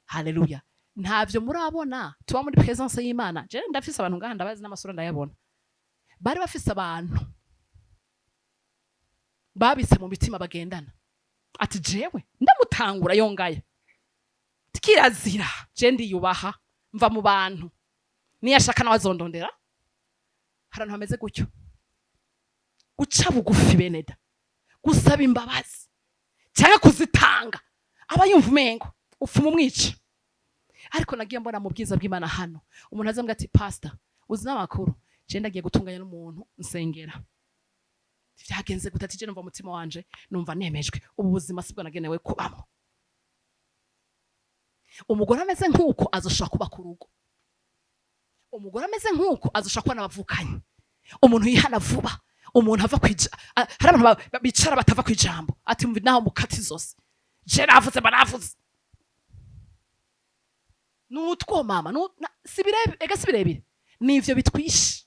Haleluya. Ntavyo murabona tuba muri presence y'Imana. Je ndafise abantu ngaha ndabazi n'amasura ndayabona, bari bafise abantu babitse mu mitima bagendana, ati: "Jewe ndamutangura yongaya." Kirazira, je ndiyubaha, mva mu bantu, niyashaka nawe azondondera. Hari ahantu hameze gutyo. Guca bugufi, beneda, gusaba imbabazi cyangwa kuzitanga, aba yumva umengo upfuma umwica. Ariko nagiye mbona mu bwiza bw'Imana hano umuntu azambwira ati: "Pastor, uzi n'amakuru? Je ndagiye gutunganya n'umuntu nsengera." Byagenze gute? Ati: "Je numva umutima wanje, numva nemejwe, ubu buzima sibwo nagenewe kubamo." Umugore ameze nk'uko azoshobora kubaka urugo. Umugore ameze nk'uko azoshobora kubona abavukanye. Umuntu yihana vuba, umuntu ava kwija, hari abantu bicara batava ku ijambo, ati: "Mvi naho mukati zose, je navuze, mba navuze." Nutwo mama si birebire, ega si birebire, nivyo bitwishe.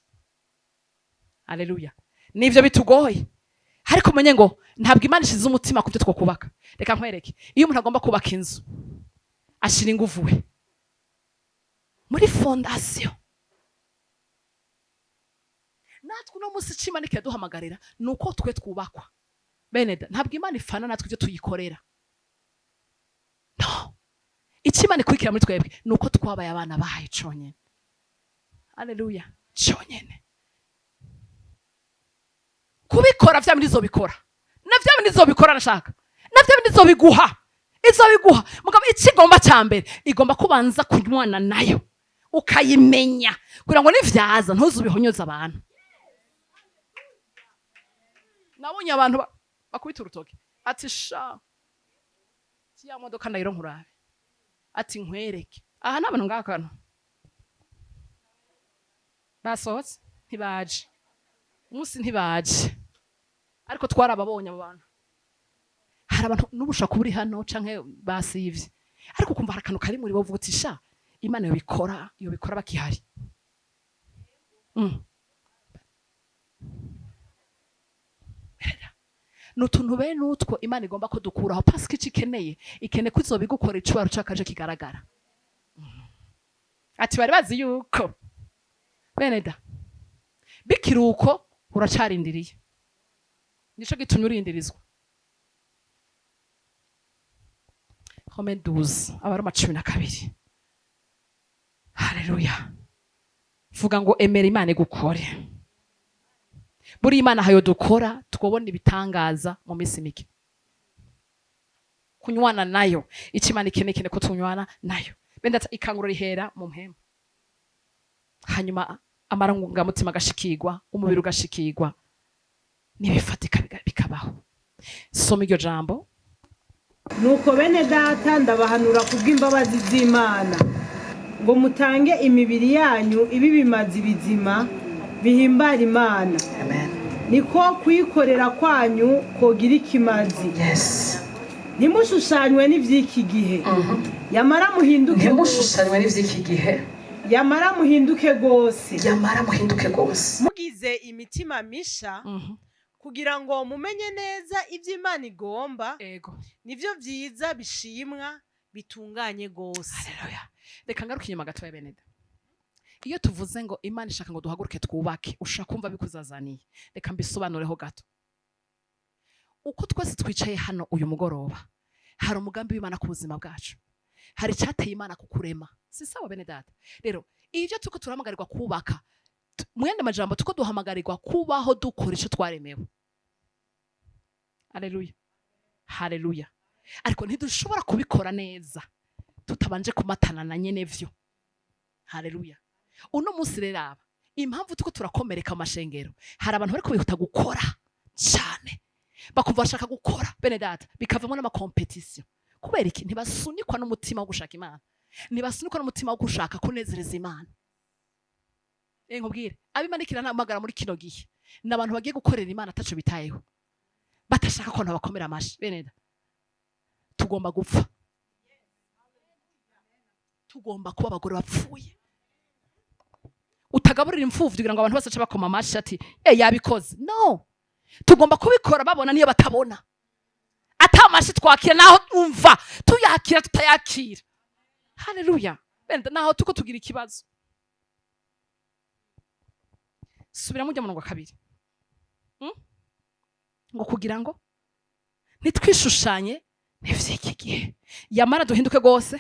Haleluya! Nivyo bitugoye. Ariko umenye ngo ntabwo Imana ishize umutima ku byo twokubaka. Reka nkwereke, iyo umuntu agomba kubaka inzu, ashira inguvu we muri fondation. Natwe uno munsi icyo Imana ikaduhamagarira ni uko twe twubakwa. Bene da, ntabwo Imana ifana natwe ibyo tuyikorera, no icyo Imana ikurikira muri twebwe ni uko twabaye abana bayo conyene. Haleluya! Conyene kubikora vya bindi izobikora, na vya bindi izobikora, nashaka na vya bindi izobiguha, izobiguha. Mugabo icyo igomba cya mbere, igomba kubanza kunywana nayo, ukayimenya, kugira ngo nivyaza ntuzubihonyoze abantu. Nabonye abantu bakubita urutoki, ati: "Sha, ya modoka ndayiro nkurabe." Ati: "Nkwereke." Aha n'abantu ngakano basohotse, ntibaje umunsi, ntibaje, ariko twarababonye abo bantu. Hari abantu n'ubu ushobora kuba uri hano canke basivye, ariko ukumva hari akantu kari muri bo uvuga uti: "Sha, Imana yobikora, yobikora bakihari." Ni utuntu bene utwo Imana igomba ko dukuraho, parce que icyo ikeneye, ikeneye ko izobigukora icubaro c'akaje kigaragara. Ati bari bazi yuko, bene da, bikiri uko uracarindiriye, nico gitumye urindirizwa. Romains 12, Abaroma 12. Haleluya! Vuga ngo: "Emera Imana igukore." Buriya Imana hayo dukora, twobona ibitangaza mu minsi mike. Kunywana nayo, icyo Imana ikeneye, ikeneye ko tunywana nayo. Benda ikanguro rihera mu mpemu, hanyuma amarangamutima agashikirwa, umubiri ugashikirwa, n'ibifatika bikabaho. Soma iryo jambo. Nuko bene data, ndabahanura kubw'imbabazi z'Imana ngo mutange imibiri yanyu ibe ibimazi bizima bihimbara Imana. Amen. Niko kuyikorera kwanyu kogira ikimazi. Ntimushushanywe n'iby'iki gihe, yamara muhinduke. Ntimushushanywe n'ivy'iki gihe. Yamara muhinduke rwose. Yamara muhinduke rwose. Mugize imitima misha, kugira ngo mumenye neza ibyo Imana igomba, nibyo byiza bishimwa bitunganye rwose. Haleluya! Reka ngaruke inyuma gatoya, beneda. Iyo tuvuze ngo Imana ishaka ngo duhaguruke twubake, ushaka kumva bikuzazaniye. Reka mbisobanureho gato. Uko twese twicaye hano uyu mugoroba, hari umugambi w'Imana ku buzima bwacu, hari icyateye Imana kukurema, si sawa bene data? Rero ibyo turiko turahamagarirwa kubaka, mu yandi majambo, tuko duhamagarirwa kubaho dukora icyo twaremewe. Haleluya, haleluya! Ariko ntidushobora kubikora neza tutabanje kumatana na nyene vyo. Haleluya! Uno munsi rero, aba impamvu tuko turakomereka mu mashengero, hari abantu bariko bihuta gukora cyane, bakumva bashaka gukora, bene data, bikavamo n'ama compétition. Kubera iki? Ntibasunikwa n'umutima wo gushaka Imana, ntibasunikwa n'umutima wo gushaka kunezereza Imana. Nkubwire, abimanikira ntamagara muri kino gihe ni abantu bagiye gukorera Imana ataco bitayeho, batashaka ko abantu bakomera amashi. Bene da, tugomba gupfa, tugomba kuba abagore bapfuye. Utagaburira imfuvyi kugira ngo abantu bose bace bakoma amashi ati: "Eh, yabikoze." No, tugomba kubikora babona niyo batabona, ata amashi twakira naho umva tuyakira tutayakira. Haleluya! Benda naho tuko tugira ikibazo. Subiramo ujya murongo wa kabiri. Ngo kugira ngo ntitwishushanye n'ivy'iki gihe, yamara duhinduke rwose.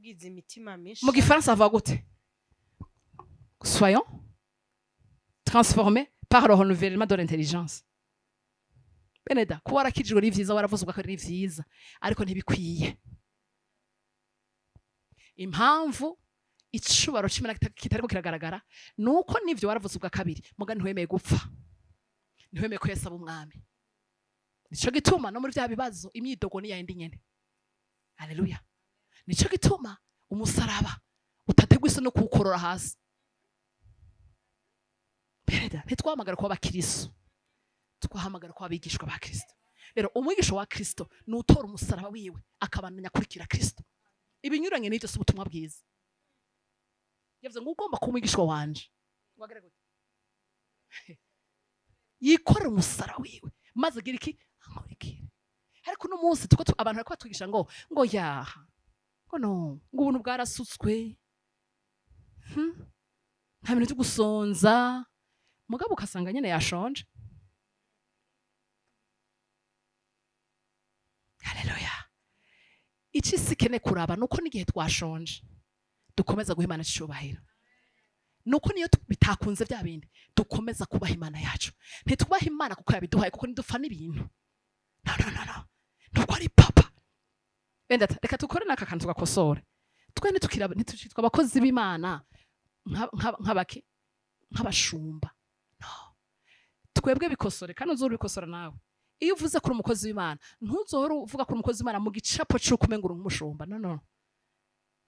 Tugize imitima misha. Mu gifaransa havuga gute? Soyons transformés par le renouvellement de l'intelligence. Beneda, kuba warakijijwe ni vyiza, waravuze ubwa kabiri ni vyiza, ariko ntibikwiye. Impamvu icubaro c'Imana kitariko kiragaragara nuko nivyo waravuze ubwa kabiri, muga ntiwemeye gupfa, ntiwemeye ko Yesu aba umwami. Nico gituma no muri vya bibazo imyidogo ni yayindi nyene. Haleluya! Nico gituma umusaraba utategwa isoni no kuwukorora hasi. Bereda, ntitwahamagara kuba abakristo, twahamagara kuba abigishwa ba Kristo. Rero umwigisha wa Kristo ni utora umusaraba wiwe akabandanya akurikira Kristo. Ibinyuranye n'ibyo si ubutumwa bwiza. Yavuze ngo ugomba kuba umwigishwa wanje ngo agere gute? Yikorere umusaraba wiwe maze agira iki? Ankurikire. Ariko uno munsi tuko abantu bariko batwigisha ngo yaha, ngo no, ngo ubuntu bwarasutswe. Nta bintu byo gusonza, mugabo ukasanga nyene yashonje. Haleluya! Ico isi ikeneye kuraba nuko n'igihe twashonje dukomeza guha Imana icubahiro, nuko niyo bitakunze bya bindi dukomeza kubaha Imana yacu. Ntitubaha Imana kuko yabiduhaye, kuko ntidupfa n'ibintu. No, no, no, no, nuko ari papa. Wenda reka dukore n'aka kantu tugakosore. Twe ntitucitwa abakozi b'Imana nk'abaki, nk'abashumba. No, twebwe bikosore, kandi uzora ubikosora nawe. Iyo uvuze kuri umukozi w'Imana, ntuzohore uvuga kuri umukozi w'Imana mu gicapo c'uko umenga uri nk'umushumba. No, no,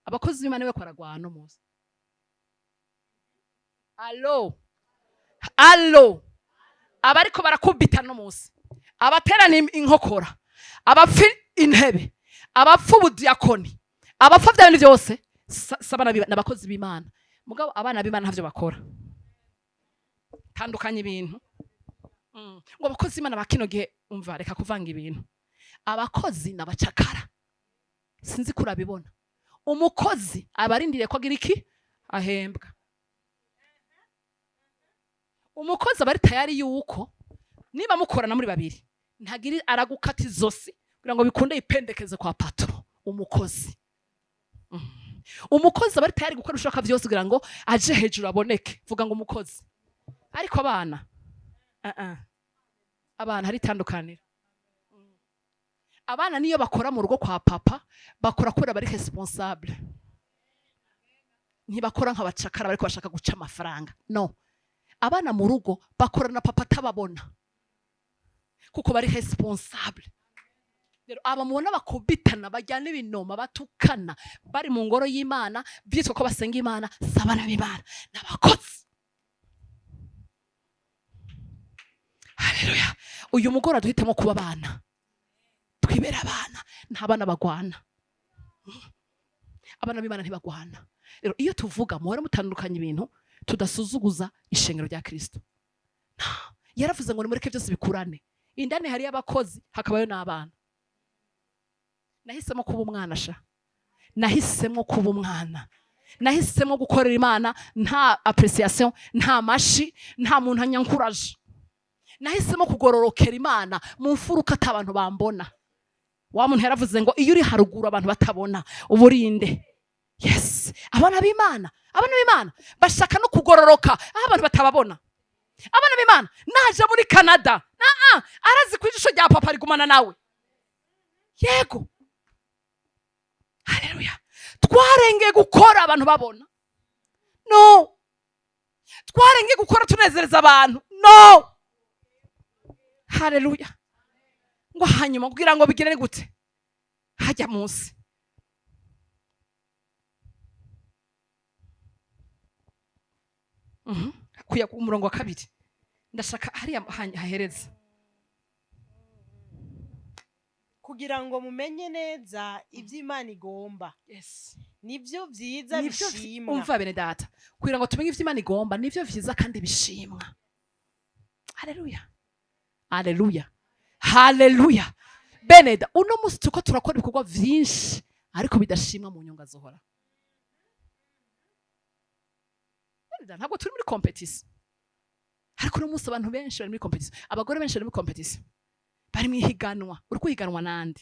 abakozi b'Imana we kwaragwana no munsi. Allo, allo, abariko barakubita no munsi, abaterana inkokora, abapfa intebe, abapfa ubudiyakoni, abapfa bya bintu byose, saba n'abakozi b'Imana. Mugabo abana b'Imana ntavyo bakora. Tandukanya ibintu. Ngo abakozi b'Imana ba kino gihe, umva, reka kuvanga ibintu. Abakozi n'abacakara, sinzi ko urabibona. Umukozi aba arindiriye ko agira iki? Ahembwa. Umukozi aba ari tayari yuko niba mukorana muri babiri, ntagira aragukata izosi kugira ngo bikunde yipendekeze kwa patron. Umukozi, Umukozi aba ari tayari gukora ibishoboka byose kugira ngo aje hejuru aboneke. Vuga ngo umukozi. Ariko abana, uh -uh. Abana hari itandukaniro. Abana niyo bakora mu rugo kwa papa, bakora kubera bari responsable, ntibakora nk'abacakara bariko bashaka guca amafaranga. No, abana mu rugo bakora na papa atababona kuko bari responsable. Rero aba mubona bakubitana, bajyana ibinoma, batukana bari mu ngoro y'Imana, byitwa ko basenga Imana, si abana b'Imana, n'abakozi. Haleluya! Uyu mugoroba duhitemo kuba abana, twibera abana. Nta bana bagwana, abana b'Imana ntibagwana. Rero iyo tuvuga muhora mutandukanya ibintu, tudasuzuguza ishengero rya Kristo. Yaravuze ngo nimureke byose bikurane. Indani hariyo abakozi, hakabayo n'abana. Nahisemo kuba umwana sha, nahisemo kuba umwana, nahisemo gukorera Imana nta appreciation, nta mashi, nta muntu anyankuraje. Nahisemo kugororokera Imana mu mfuruka ata abantu bambona. Wa muntu yaravuze ngo iyo uri haruguru abantu batabona uburinde. Yes, abana b'Imana, abana b'Imana bashaka no kugororoka aho abantu batababona. Abana b'Imana naje muri Canada naa arazi ko ijisho rya papa rigumana nawe. Yego, haleluya! Twarengeye gukora abantu babona. No, twarengeye gukora tunezereza abantu. No, haleluya! Ngo hanyuma kugira ngo bigere gute hajya munsi. Kuya ku murongo wa kabiri, ndashaka hariya hahereza. Kugira ngo mumenye neza ibyo Imana igomba, nibyo vyiza Nivyo bishimwa. Umva bene data, kugira ngo tumenye ivyo Imana igomba, nivyo vyiza kandi bishimwa. Haleluya, haleluya, haleluya! Beneda, uno munsi turiko turakora ibikorwa vyinshi ariko bidashimwa mu nyunga zohora. Beneda, ntabwo turi muri competition, ariko uno munsi abantu benshi bari muri competition, abagore benshi bari muri competition, bari mu ihiganwa. Uri kwihiganwa nande?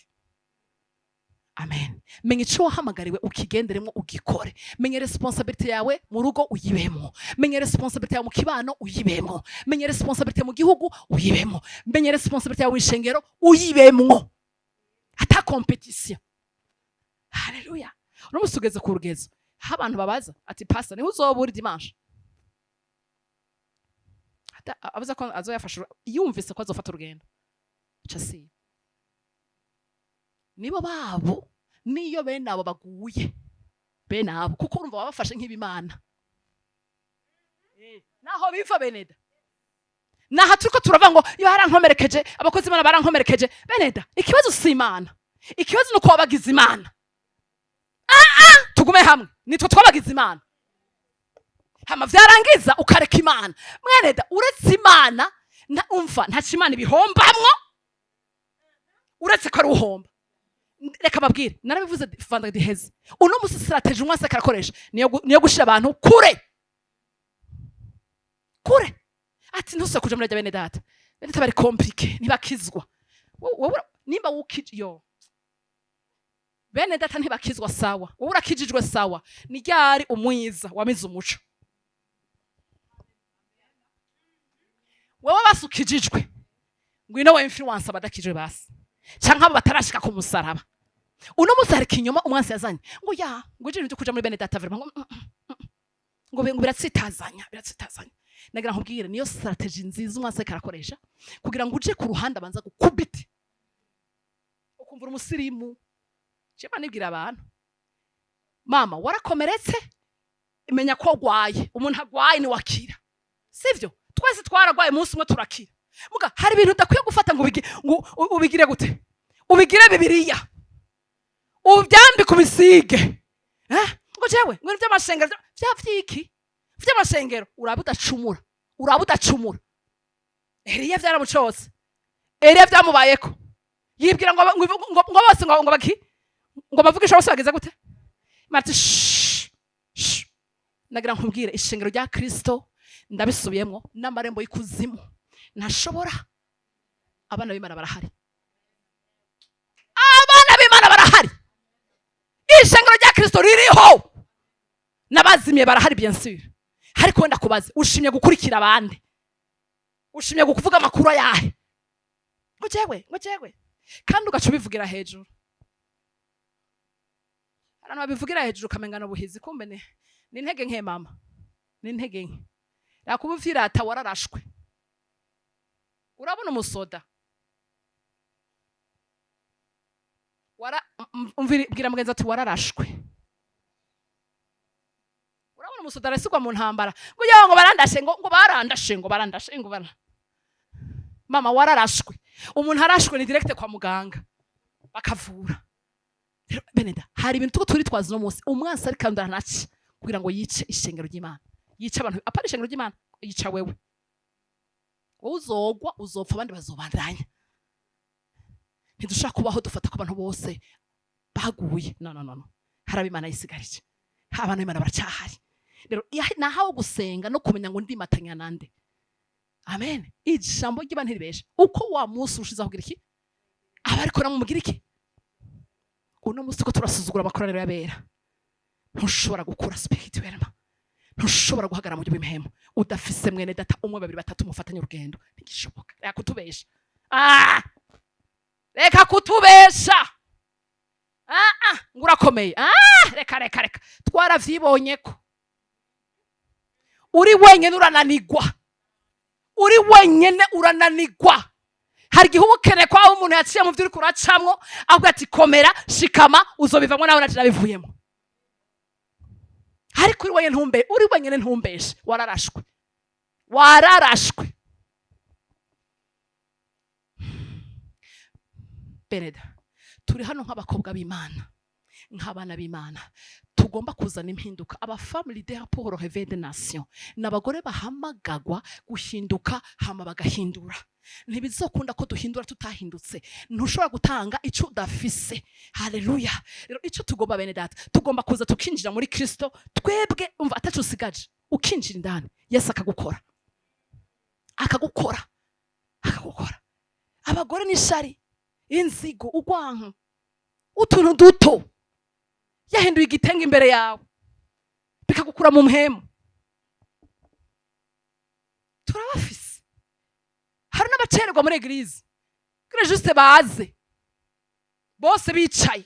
Amen. Menya ico wahamagariwe, ukigenderemo, ugikore. Menya responsabilité yawe mu rugo, uyibemo. Menya responsabilité yawe mu kibano, uyibemo. Menya responsabilité mu gihugu, uyibemo. Menya responsabilité yawe mu ishengero, uyibemwo, ata compétition. Haleluya! Uno musi ugeze ku rugezo aho abantu babaza ati: "Pastor, niho uzoba uri dimanche?" Avuze ko azoyafasha, yumvise ko azofata urugendo, aca asiba. Nibo babo, niyo bene abo baguye, bene abo, kuko urumva babafashe nk'ibimana. Naho biva beneda, naha turiko turavuga ngo iyo harankomerekeje, abakozi b'Imana barankomerekeje. Beneda, ikibazo si Imana, ikibazo ni uko wabagize Imana. Ah, tugume hamwe, nitwe twabagize Imana, hama vyarangiza ukareka Imana. Mweneda, uretse Imana umva, ntaco Imana ibihombamwo, uretse ko ari uhomba. Reka babwire, narabivuze vendredi heze, uno musi stratégie umwase karakoresha niyo gushira abantu kure kure, ati: "Ntusubire kuja muri bene data, bene data bari compliqué, ntibakizwa." Wowe nimba wukije yo bene data ntibakizwa, sawa. Wowe urakijijwe, sawa. Ni ryari umwiza wamize umuco? Wewe basi ukijijwe, ngwino we influence abadakijwe basi, canke abo batarashika ku musaraba. Uno munsi hari ikinyoma umwansi yazanye ngo ya ngo ije ibintu kuja muri bene data vraiment, ngo ngo biratsitazanya, biratsitazanya. Nagira nkubwire, niyo stratégie nziza umwansi ariko arakoresha kugira ngo uje ku ruhande, abanza gukubite ukumvura umusirimu. Jema nibwira abantu: mama, warakomeretse, menya ko agwaye. Umuntu agwaye ni wakira, sivyo? Twese twaragwaye, umunsi umwe turakira. Muga hari ibintu udakwiye gufata ngo ngo ubigire gute, ubigire Bibiliya, ubyambike, ubisige, eh? Ngo jewe ngo ibintu by'amashengero vya vyiki vy'amashengero, uraba udacumura, uraba udacumura. Eliya vyaramucotse, Eliya vyamubayeko, yibwira ngo bose ngo baki ngo bavugisha bose bageze gute. Marti shh, shh. Nagira nkubwire, ishengero rya Kristo, ndabisubiyemo, n'amarembo y'ikuzimu ntashobora. Abana b'Imana barahari, abana b'Imana barahari. Ishengero rya Kristo ririho, n'abazimiye barahari, bien sûr. Ariko wenda kubaze, ushimye gukurikira abandi, ushimye kuvuga amakuru ayahe? Ngo jewe, ngo jewe, kandi ugaca ubivugira hejuru. Abantu babivugira hejuru ukamenga ubuhizi, kumbe ni intege nke. Mama, ni intege nke. Yakuba uvyirata, wararashwe. Urabona umusoda wara bwira mugenzi ati: "Wararashwe." Urabona umusoda arasigwa mu ntambara, ngo yewe, ngo barandashe, ngo barandashe, ngo barandashe, ngo bara mama, wararashwe. Umuntu arashwe ni direct kwa muganga bakavura. Rero beneda, hari ibintu tuko turitwaza uno munsi, umwansi ariko aranaca kugira ngo yice ishengero ry'Imana, yice abantu. Apana ishengero ry'Imana, yica wewe. Wowe uzogwa, uzopfa, abandi bazobandanya. Ntidushobora kubaho dufata ko abantu bose baguye. No, no, no, no. Hari ab'Imana yisigarije, abantu b'Imana baracyahari. Rero nahawe gusenga no kumenya ngo ndimatanya nande. Amen. Ijambo ry'Imana ntiribesha. Uko wa munsi urushizaho kugira iki, aba ariko namumugira iki. Uno munsi ko turasuzugura amakoraniro y'abera, ntushobora gukura spirituellement, ntushobora guhagarara mu buryo bw'impemu udafise mwene data umwe, babiri, batatu mufatanye urugendo. Ntigishoboka. Reka kutubesha. Ah! Reka kutubesha. Ah, ah, ngo urakomeye. Ah, reka, reka, reka, twaravyibonye ko uri wenyene urananigwa, uri wenyene urananigwa. Hari igihe uba ukeneye ko aho umuntu yaciye mu byo uriko uracamwo avuga ati: "Komera, shikama, uzobivamwo." Nawe naje nabivuyemo. Ariko uri wenyene ntumbe, uri wenyene ntumbeshe. Wararashwe, wararashwe. Beneda, turi hano nk'abakobwa b'Imana, nk'abana b'Imana, tugomba kuzana impinduka. Aba femmes leaders pour le réveil des nations ni abagore bahamagagwa guhinduka, hama bagahindura. Ntibizokunda ko duhindura tutahindutse. Ntushobora gutanga icyo udafise. Haleluya! Rero icyo tugomba, bene data, tugomba kuza tukinjira muri Kristo twebwe, umva, ataco usigaje, ukinjira indani, Yesu akagukora, akagukora, akagukora. Abagore n'ishari, inzigo, urwanko. Utuntu duto, yahinduye igitenge imbere yawe, bikagukura mu mpemu. Turabafise. Hari n'abacererwa muri église kugira juste baze bose bicaye.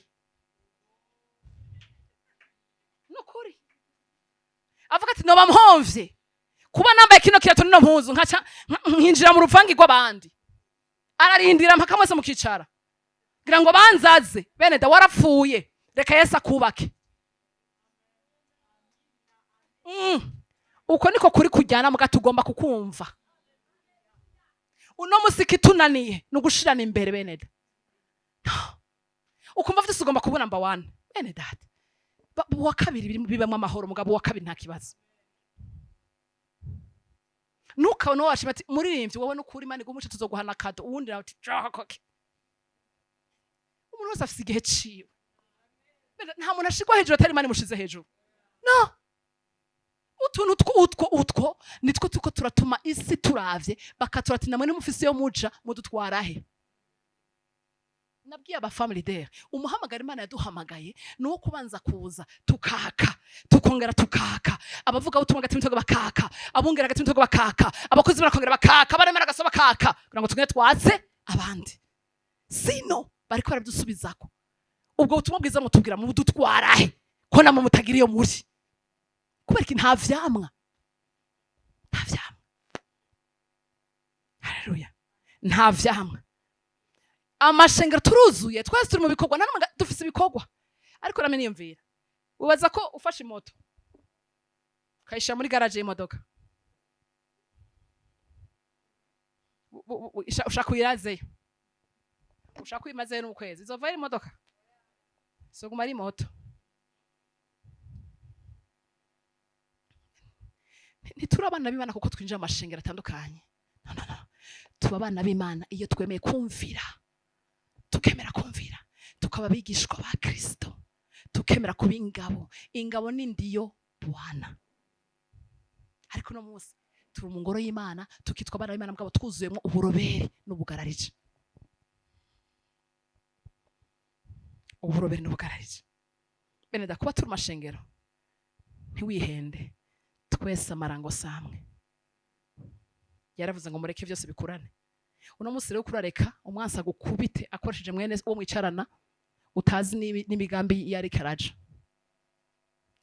Nukuri avuga ati: "Noba mpomvye kuba nambaye kino kirato nino mpuzu, nkaca nkinjira mu ruvangi rw'abandi." Ararindira mpaka mwese mukicara kugira ngo banzaze. Bene da, warapfuye, reka Yesu akubake. Uko niko kuri kujyana muga tugomba kukumva. Uno musi kitunaniye ni ugushirana imbere, bene da. Ukumva vyose ugomba kubona number one. Bene data, uwa kabiri bibamwo amahoro, mugabo uwa kabiri nta kibazo. Ntukabone uwo washima ati: "Muririmbyi, wowe nukuri Imana iguhe umuco, tuzoguhana kado." Uwundi nawe ati: "Jokoke." Umuntu wese afise igihe ciwe. Bene, nta muntu ashirwa hejuru atari Imana imushize hejuru. No utuntu utwo utwo nitwo tuko turatuma isi turavye bakaturati: "Namwe nimufise yo muja mudutwarahe?" Nabwiye aba family leader, umuhamagaro Imana yaduhamagaye ni uwo kubanza kuza tukaka, tukongera tukaka, abavuga ubutumwa hagati y'imitogo bakaka, abungera hagati y'imitogo bakaka, abakozi barakongera bakaka, baremera agaso bakaka, kugira ngo tugende twatse abandi. Sino bariko barabidusubizako: "Ubwo butumwa bwiza mutubwira mudutwarahe, ko namwe mutagira iyo muri?" Kubera iki? Nta vyamwa, nta vyamwa. Haleluya! Nta vyamwa. Amashengero turuzuye, twese turi mu bikorwa, nta n'umwe dufise ibikorwa. Ariko name niyumvira, wibaza ko ufashe imoto ukayishira muri garage y'imodoka, ushaka uyirazeyo, ushaka uyimazeyo n'ukwezi, izovayo imodoka? Izoguma ari moto. Ntituri abana b'Imana kuko twinjira mu mashengero atandukanye. No, no, no. Tuba abana b'Imana iyo twemeye kumvira, tukemera kumvira, tukaba abigishwa ba Kristo, tukemera kuba ingabo. Ingabo ni ndiyo Bwana. Ariko uno munsi turi mu ngoro y'Imana, tukitwa abana b'Imana, mugabo twuzuyemo uburoberi n'ubugararije, uburoberi n'ubugararije. Bene da, kuba turi mu mashengero, ntiwihende, twese amarango samwe. Yaravuze ngo mureke byose bikurane. Uno munsi rero kurareka umwansi agukubite akoresheje mwene uwo mwicarana, utazi n'imigambi iyo ariko araja.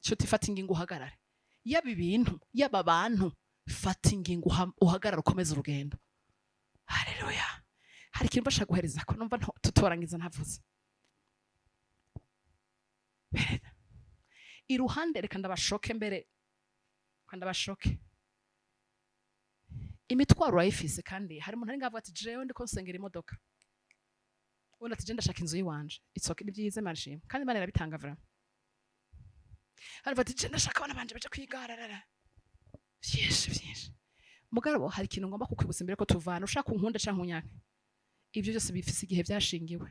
Nshuti, fata ingingo uhagarare. Yaba ibintu, yaba abantu, fata ingingo uhagarare, ukomeze urugendo. Haleluya! Hari ikintu mbasha guhereza ko numva tutorangiza ntavuze. Bene, iruhande, reka ndabashoke mbere, reka ndabashoke. Imitwaro urayifise, kandi hari umuntu ari ngavuga ati: "Jewe ndiko nsengera imodoka." Ubundi ati: "Je ndashaka inzu yiwanje." It's okay, ni byiza, Imana ishimwe, kandi Imana irabitanga vraiment. Hari ati: "Je ndashaka abana banje baje kwiga." Rarara, byinshi byinshi. Mugabo hari ikintu ngomba kukwibutsa imbere ko tuvana. Ushaka unkunde canke unyanke, ibyo byose bifise igihe byashingiwe.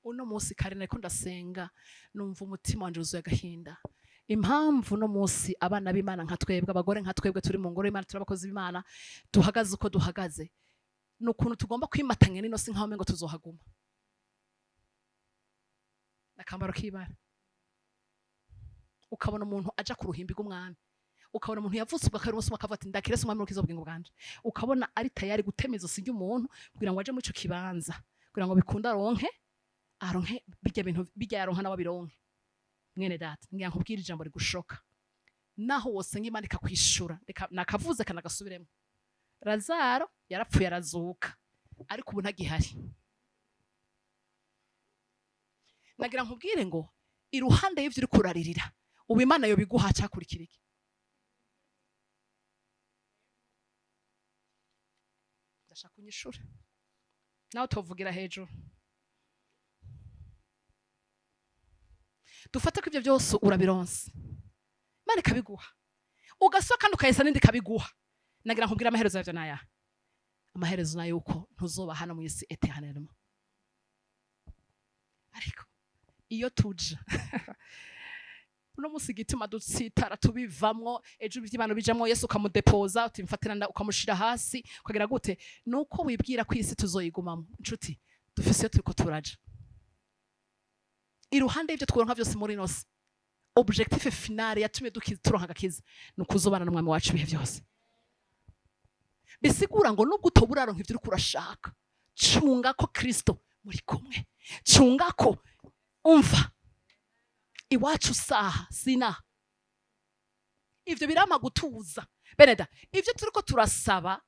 Uno munsi kare nariko ndasenga, numva umutima wanje wuzuye agahinda. Impamvu uno munsi abana b'Imana nka twebwe, abagore nka twebwe turi mu ngoro y'Imana, turi abakozi b'Imana, duhagaze uko duhagaze, ni ukuntu tugomba kwimatanya n'ino si nkaho umengo tuzohaguma. Akambaro k'ibara, ukabona umuntu aja ku ruhimbi rw'umwami, ukabona umuntu yavutse ubwa kabiri, umunsi umwe akavuga ati: "Ndakirese umwami w'urukiza ubugingo bwanje." Ukabona ari tayari gutema izosi ry'umuntu kugira ngo aje muri ico kibanza, kugira ngo bikunde aronke, aronke bijya bintu bijya yaronka nawe abironke. Mwene data, ngira nkubwire ijambo rigushoka. Naho wosenga Imana ikakwishura, reka nakavuze kanagasubiremo: Lazaro yarapfuye arazuka, ariko ubu ntagihari. Nagira nkubwire ngo iruhande y'ivyo uriko uraririra ubu, Imana yobiguha, cyakurikira iki? Ndashaka unyishure nawe utovugira hejuru. Dufate ko ibyo byose urabironse, Imana ikabiguha, ugasaba kandi ukayesa n'indi ikabiguha. Nagira nkubwire, amaherezo yavyo naya? Amaherezo nayo uko ntuzoba hano mu isi éternellement. Ariko iyo tuja uno munsi, igituma dutsitara tubivamwo, ejo ivy'Imana bijamwo, Yesu ukamudepoza, uti mfatira, ukamushira hasi, ukagira gute? Nuko wibwira ko isi tuzoyigumamwo. Nshuti, dufise iyo turiko turaja. Iruhande y'ibyo tworonka byose muri ino si, objectif finale yatumye turonka agakiza ni ukuzobana n'umwami wacu ibihe byose. Bisigura ngo nubwo utoba uraronka ibyo uriko urashaka, cunga ko Kristo muri kumwe, cunga ko umva iwacu saha sina ivyo birampa gutuza. Beneda, ivyo turiko turasaba,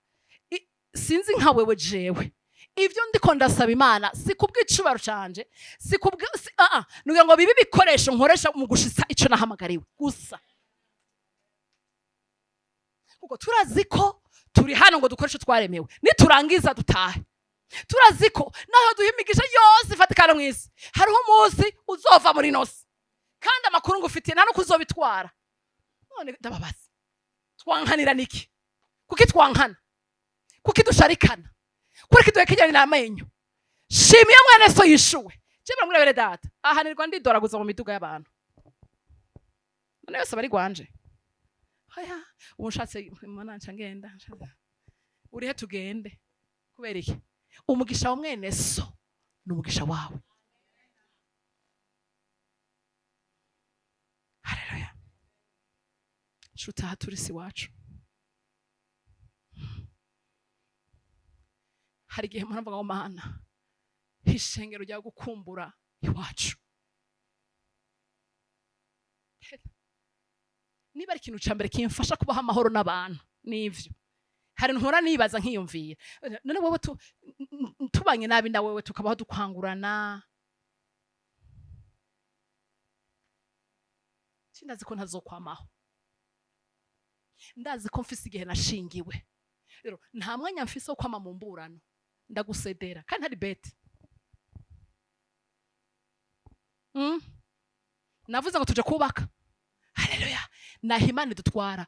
sinzi nka wewe, jewe ivyo ndiko ndasaba Imana si kubw'icubaro canje, si kubw si, nugira ngo bibe ibikoresho nkoresha mu gushitsa ico nahamagariwe gusa, kuko turazi ko turi hano ngo dukoreshe twaremewe, niturangiza dutahe. Turazi ko naho duha imigisha yose ifatikana mw'isi, hariho umunsi uzova muri nosi, kandi amakuru ngufitiye nta nuko uzobitwara. None ndababaza, twankanira niki? Kuki twankana? Kuki dusharikana? Kuki duhekenyanira amenyo? Shima iyo mwene so yishuwe. Je baramwira data ahanirwa ndidoraguza mu miduga y'abantu, none yose bari gwanje. Oya, ubu nshatse mana nca ngenda urihe tugende. Kubera iki? Umugisha wa mwene so ni umugisha wawe. Haleluya. Nshuti, aha turi si iwacu. Hari igihe mpora mvuga ngo Mana, ishengero rya gukumbura iwacu. Niba ari ikintu ca mbere kimfasha kubaho amahoro n'abantu nivyo, hari ntora nibaza nkiyumvira, none wewe tubanye nabi na wewe tukabaho dukwangurana, sindazi ko ntazokwamaho, ndazi ko mfise igihe nashingiwe. Rero nta mwanya mfise wo kwama mu mburano, ndagusedera kandi hari bete. Navuze ngo tuje kubaka. Haleluya. Naho Imana idutwara,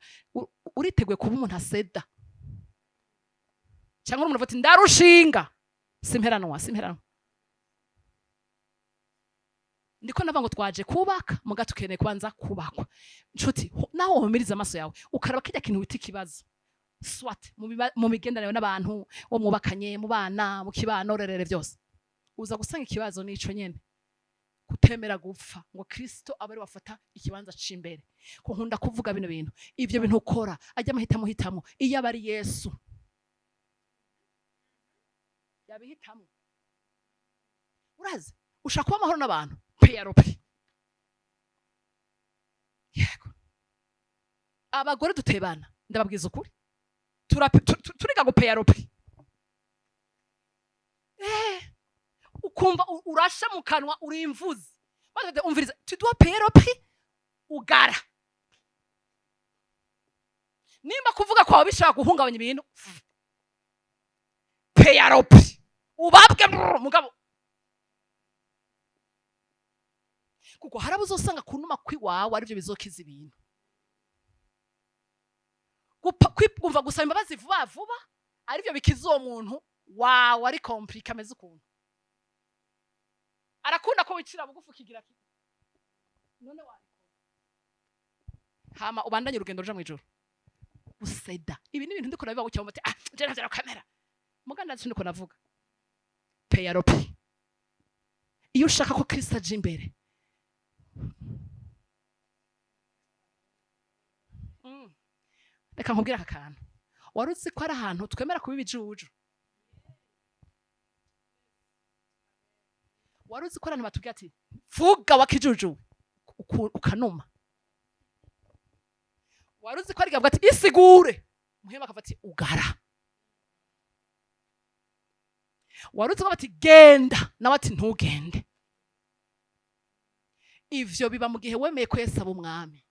uriteguye kuba umuntu aseda cyangwa umuntu avuga ati ndarushinga, simperanwa, simperanwa. Ndiko navuga ngo twaje kubaka, muga tukeneye kubanza kubakwa. Nshuti, naho wohumiriza amaso yawe ukaraba kijya kintu wita ikibazo, swat mu migenderanire n'abantu wo mwubakanye, mu bana, mu kibano, rerere byose, uza gusanga ikibazo nico nyene, kutemera gupfa ngo Kristo abe ari wafata ikibanza c'imbere. Ko nkunda kuvuga bino bintu, ivyo bintu ukora ajya amahitamo hitamo, iyo aba ari Yesu yabihitamo. Urazi ushaka kuba amahoro n'abantu PRP. Yego, abagore dutebana, ndababwiza ukuri, turiga ngo PRP. Ukumva urasha mu kanwa uri imvuzi, maze umviriza, tu dois payer le prix, ugara. Nimba kuvuga kwawe bishaka guhungabanya ibintu, payer le prix, ubabwe mugabo, kuko hari abo uzosanga kunuma kwiwawe arivyo bizokiza ibintu. Kumva gusaba imbabazi vuba vuba arivyo bikiza uwo muntu wawe ari compliqué ameze ukuntu. Arakunda ko wicira bugufi ukigira ki? None wabikora. Hama ubandanye urugendo ruja mw'ijuru. Useda. Ibi ni ibintu ndiko nabivuga gutya muti, je ntavyo kamera. Muga ndazi ndiko navuga. PRP. Iyo ushaka ko Kristo aje imbere. Reka nkubwire aka kantu. Wari uzi ko ari ahantu twemera kuba ibijuju? Wari uzi ko ari ahantu batubwira ati vuga wakijuju, ukanuma. Wari uzi ko ari gavuga ati isigure, muhema akavuga ati ugara. Wari uzi ko bati genda, nawe ati ntugende. Ivyo biba mu gihe wemeye ko Yesu aba umwami.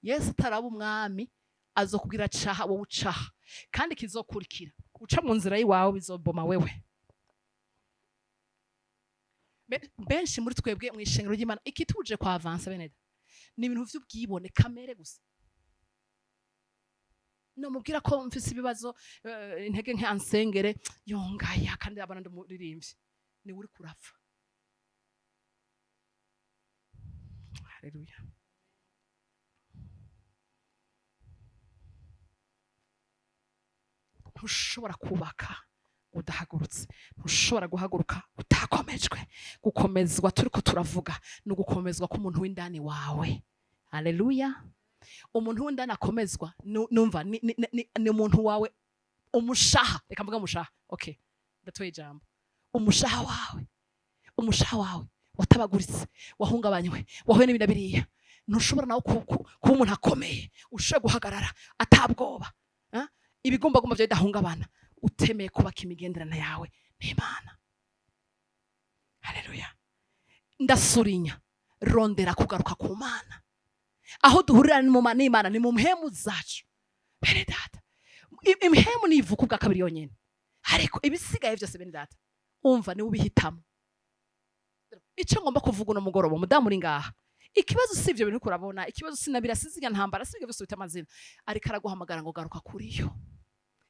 Yesu ataraba umwami azokubwira caha, wowe ucaha, kandi kizokurikira uca mu nzira yiwawe bizoboma wewe. Benshi muri twebwe mu ishengero ry'Imana ikituje kwa avance beneda ni ibintu vy'ubwibone kamere gusa. No mubwira ko mfise ibibazo, intege nke ansengere yongaya, kandi abana ndumuririmbyi ni uri kurapfa. Haleluya. Ntushobora kubaka Udahagurutse. Ntushobora guhaguruka utakomejwe. Gukomezwa turiko turavuga ni ugukomezwa k'umuntu w'indani wawe. Haleluya! Umuntu w'indani akomezwa, numva ni umuntu wawe, umushaha. Reka mvuge umushaha. Okay, ndatoye ijambo umushaha wawe. Umushaha wawe watabaguritse, wahungabanywe, wahuye n'ibintu biriya, ntushobora nawe kuba umuntu akomeye, ushobora guhagarara atabwoba. Ah? Ibigumbagumba byawe bidahungabana, utemeye kubaka imigenderanire yawe n'Imana. Haleluya! Ndasurinya, rondera kugaruka ku Mana. Aho duhurira n'Imana ni mu mpemu zacu, bene data. Impemu ni ivuka ubwa kabiri yonyine, ariko ibisigaye byose, bene data, umva, niwe ubihitamo. Icyo ngomba kuvuga uno mugoroba, umudamu uri ngaha, ikibazo si ibyo bintu uriko urabona, ikibazo sinabira siziga ntambara, si ibyo byose bita amazina, ariko araguhamagara ngo garuka kuri yo,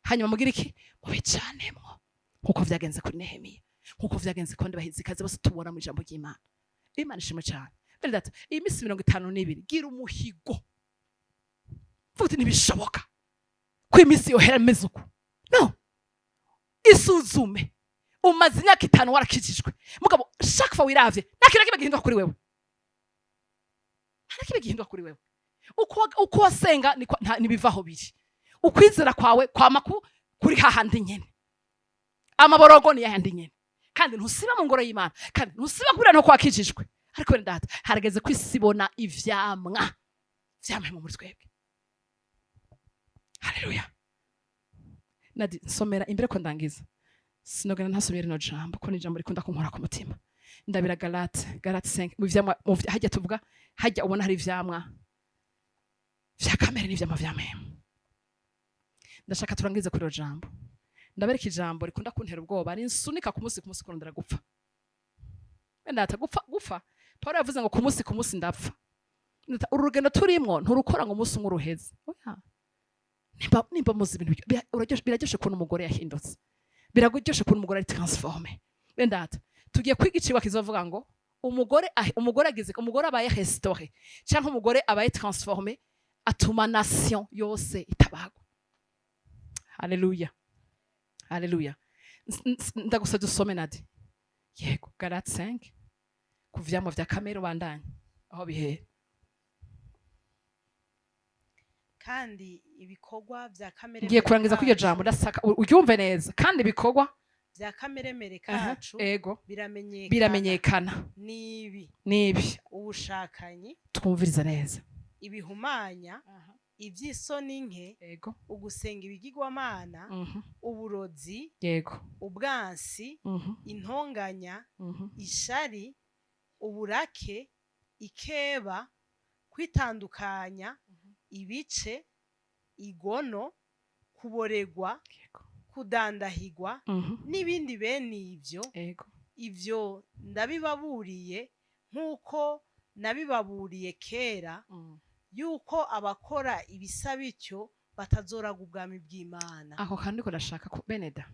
hanyuma mugire iki? Mubicanemwo, nkuko vyagenze kuri Nehemiya, nkuko vyagenze ku bandi bahizikazi bose tubona mu ijambo ry'Imana. Imana ishimwe cyane. Bene data, iyi minsi 52, gira umuhigo, vuga uti: "Ntibishoboka ko iminsi yohera imeze uku." No isuzume, umaze imyaka 5 warakijijwe, mugabo chaque fois wiravye, nta kintu na kimwe gihinduka kuri wewe, nta na kimwe gihinduka kuri wewe. Uko wasenga ntibivaho biri. Ukwizera kwawe kwama kuri hahandi nyene, amaborogo ni yahandi nyene, kandi ntusiba mu ngoro y'Imana, kandi ntusiba kubera no kwakijijwe. Ariko bene data, harageze ko isi ibona ivyamwa vyamwe muri twebwe. Haleluya! Nadi, nsomera imbere ko ndangiza, sinogenda ntasomye rino jambo, ko ni ijambo rikunda kunkora ku mutima. Ndabira Galate, Galate 5, mu vyamwa, hajya tuvuga, hajya ubona hari ivyamwa vya kamere n'ivyamwa vya mpemu. Ndashaka turangize kuri iro jambo. Ndabereka ijambo rikunda kuntera ubwoba, rinsunika ku munsi ku munsi kurondera gupfa. Wenda ata gupfa gupfa. Paul yavuze ngo ku munsi ku munsi ndapfa. Uru rugendo turimwo nturukora ngo umunsi umwe uruheze, oya. Nimba muzi ibintu biraryoshe kubona umugore yahindutse, biraryoshe kubona umugore ari transformé. Wenda ata tugiye kwiga icigwa kizovuga ngo umugore agize, umugore abaye restauré cyangwa umugore abaye transformé, atuma nation yose itabagwa. Haleluya, haleluya! Ndagusabye usome, Nadi. Yego, Galate 5, ku vyamwa vya kamere, ubandanye aho bihera. Kandi ibikorwa vya kamere Ngiye kurangiza kuri iryo jambo, ndasaka uryumve neza. Kandi ibikorwa vya kameremere kacu biramenyekana. Biramenyekana. Nibi: Nibi: ubushakanyi, Twumviriza neza. ibihumanya, iby'isoni nke, ugusenga ibigirwamana, uburozi, ubwansi, intonganya, ishari, uburake, ikeba, kwitandukanya ibice, igono, kuboregwa, kudandahigwa, n'ibindi bene ibyo. Ibyo ndabibaburiye nk'uko nabibaburiye kera, yuko abakora ibisa bityo batazoraga ubwami bw'Imana. Aho kantu niko ndashaka ko beneda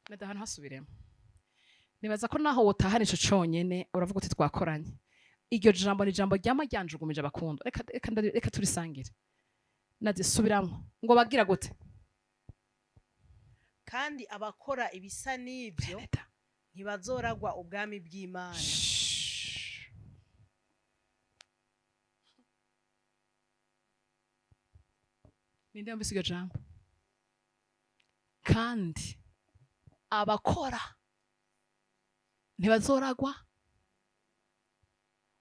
neda ahantu hasubiremo. Nibaza ko naho wotahana ico conyene, uravuga uti twakoranye. Iryo jambo ni ijambo ryama ryanjugumije abakundwa. Reka turisangire. Nadisubiramwo ngo bagira gute? Kandi abakora ibisa n'ibyo Beneda. ntibazoragwa ubwami bw'Imana. Shh. Ninde yumvise iryo jambo? Kandi abakora ntibazoragwa.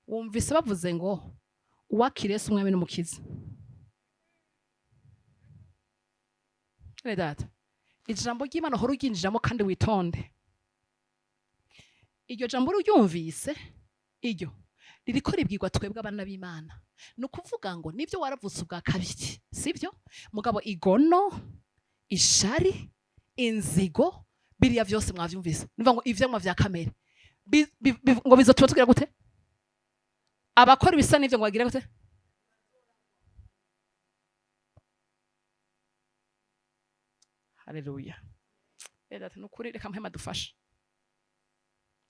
Wumvise bavuze ngo uwakiriye Yesu umwami n'umukiza. Bene data, ijambo ry'Imana uhora uryinjiramo kandi witonde. Iryo jambo uryumvise, iryo ririko ribwirwa twebwe abana b'Imana. Ni ukuvuga ngo nibyo, waravutse ubwa kabiri, sibyo? Mugabo igono, ishari, inzigo, biriya vyose mwavyumvise, nivuga ngo ivyamwa vya kamere ngo bizotuma tugira gute? Abakora ibisa n'ivyo ngo bagire gute? Haleluya! Bene data, nukuri reka mpema dufashe.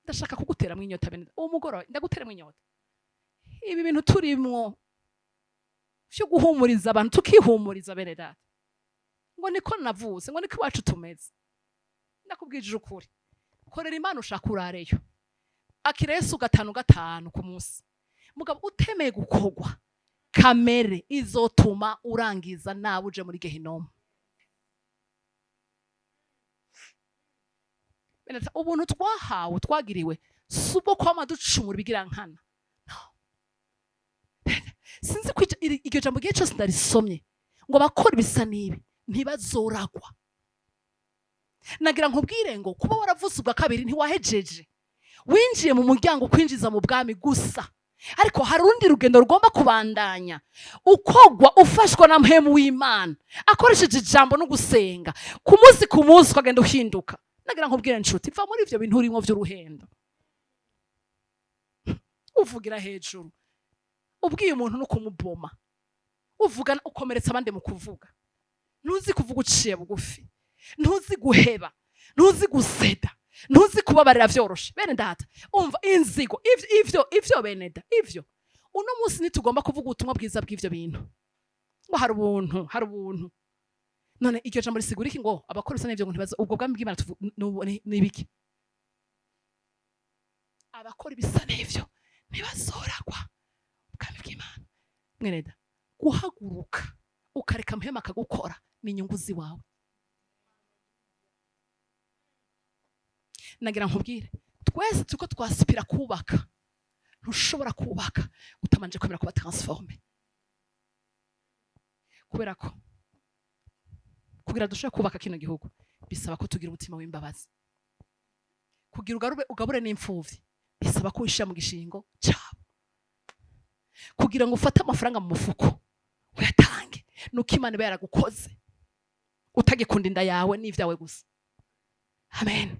Ndashaka kuguteramwo inyota, bene uwo mugoroba ndaguteramwo inyota. Ibi bintu turimwo vyo guhumuriza abantu, tukihumuriza, bene data, ngo niko navutse, ngo niko iwacu tumeze. Ndakubwije ukuri, korera Imana ushaka urareyo, akira Yesu gatanu gatanu ku munsi. Mugabo utemeye gukogwa, kamere izotuma urangiza nawe uje muri gehinomu. Bene data, ubuntu twahawe twagiriwe si ubwo kwama ducumura ibigira nkana. No. Sinzi ko iryo jambo igihe cyose ndarisomye ngo abakora ibisa n'ibi ntibazoragwa. Nagira nkubwire ngo kuba waravuze ubwa kabiri ntiwahejeje, winjiye mu muryango kwinjiza mu bwami gusa, ariko hari urundi rugendo rugomba kubandanya ukogwa ufashwa na mpemu w'Imana akoresheje ijambo no gusenga ku munsi ku munsi ukagenda uhinduka. Nagira nkubwire nshuti, va muri ivyo bintu urimo vy'uruhendo, uvugira hejuru, ubwiye umuntu no kumuboma, uvuga ukomeretsa abandi mu kuvuga. Ntuzi kuvuga uciye bugufi, ntuzi guheba, ntuzi guseda, ntuzi kubabarira vyoroshe. Bene data, umva inzigo ivyo ivyo bene da ivyo uno munsi ntitugomba kuvuga ubutumwa bwiza bw'ivyo bintu ngo hari ubuntu, hari ubuntu. None iryo jambo risigura iki ngo abakora bisa n'ivyo ngo ntibaza ubwo bwami bw'Imana ni ibiki? Abakora ibisa n'ivyo ntibazoragwa ubwami bw'Imana. Mwene da, guhaguruka ukareka mpema akagukora ni inyungu ziwawe. Nagira nkubwire twese turiko twasipira kubaka, ntushobora kubaka utabanje kwemera kuba transforme, kubera ko kugira dushobore kubaka kino gihugu bisaba ko tugira umutima w'imbabazi. Kugira ugabure n'imfuvyi bisaba ko wishira mu gishingo cabo. Kugira ngo ufate amafaranga mu mufuko uyatange nuko Imana iba yaragukoze, utagikunda inda yawe n'ivyawe gusa. Amen.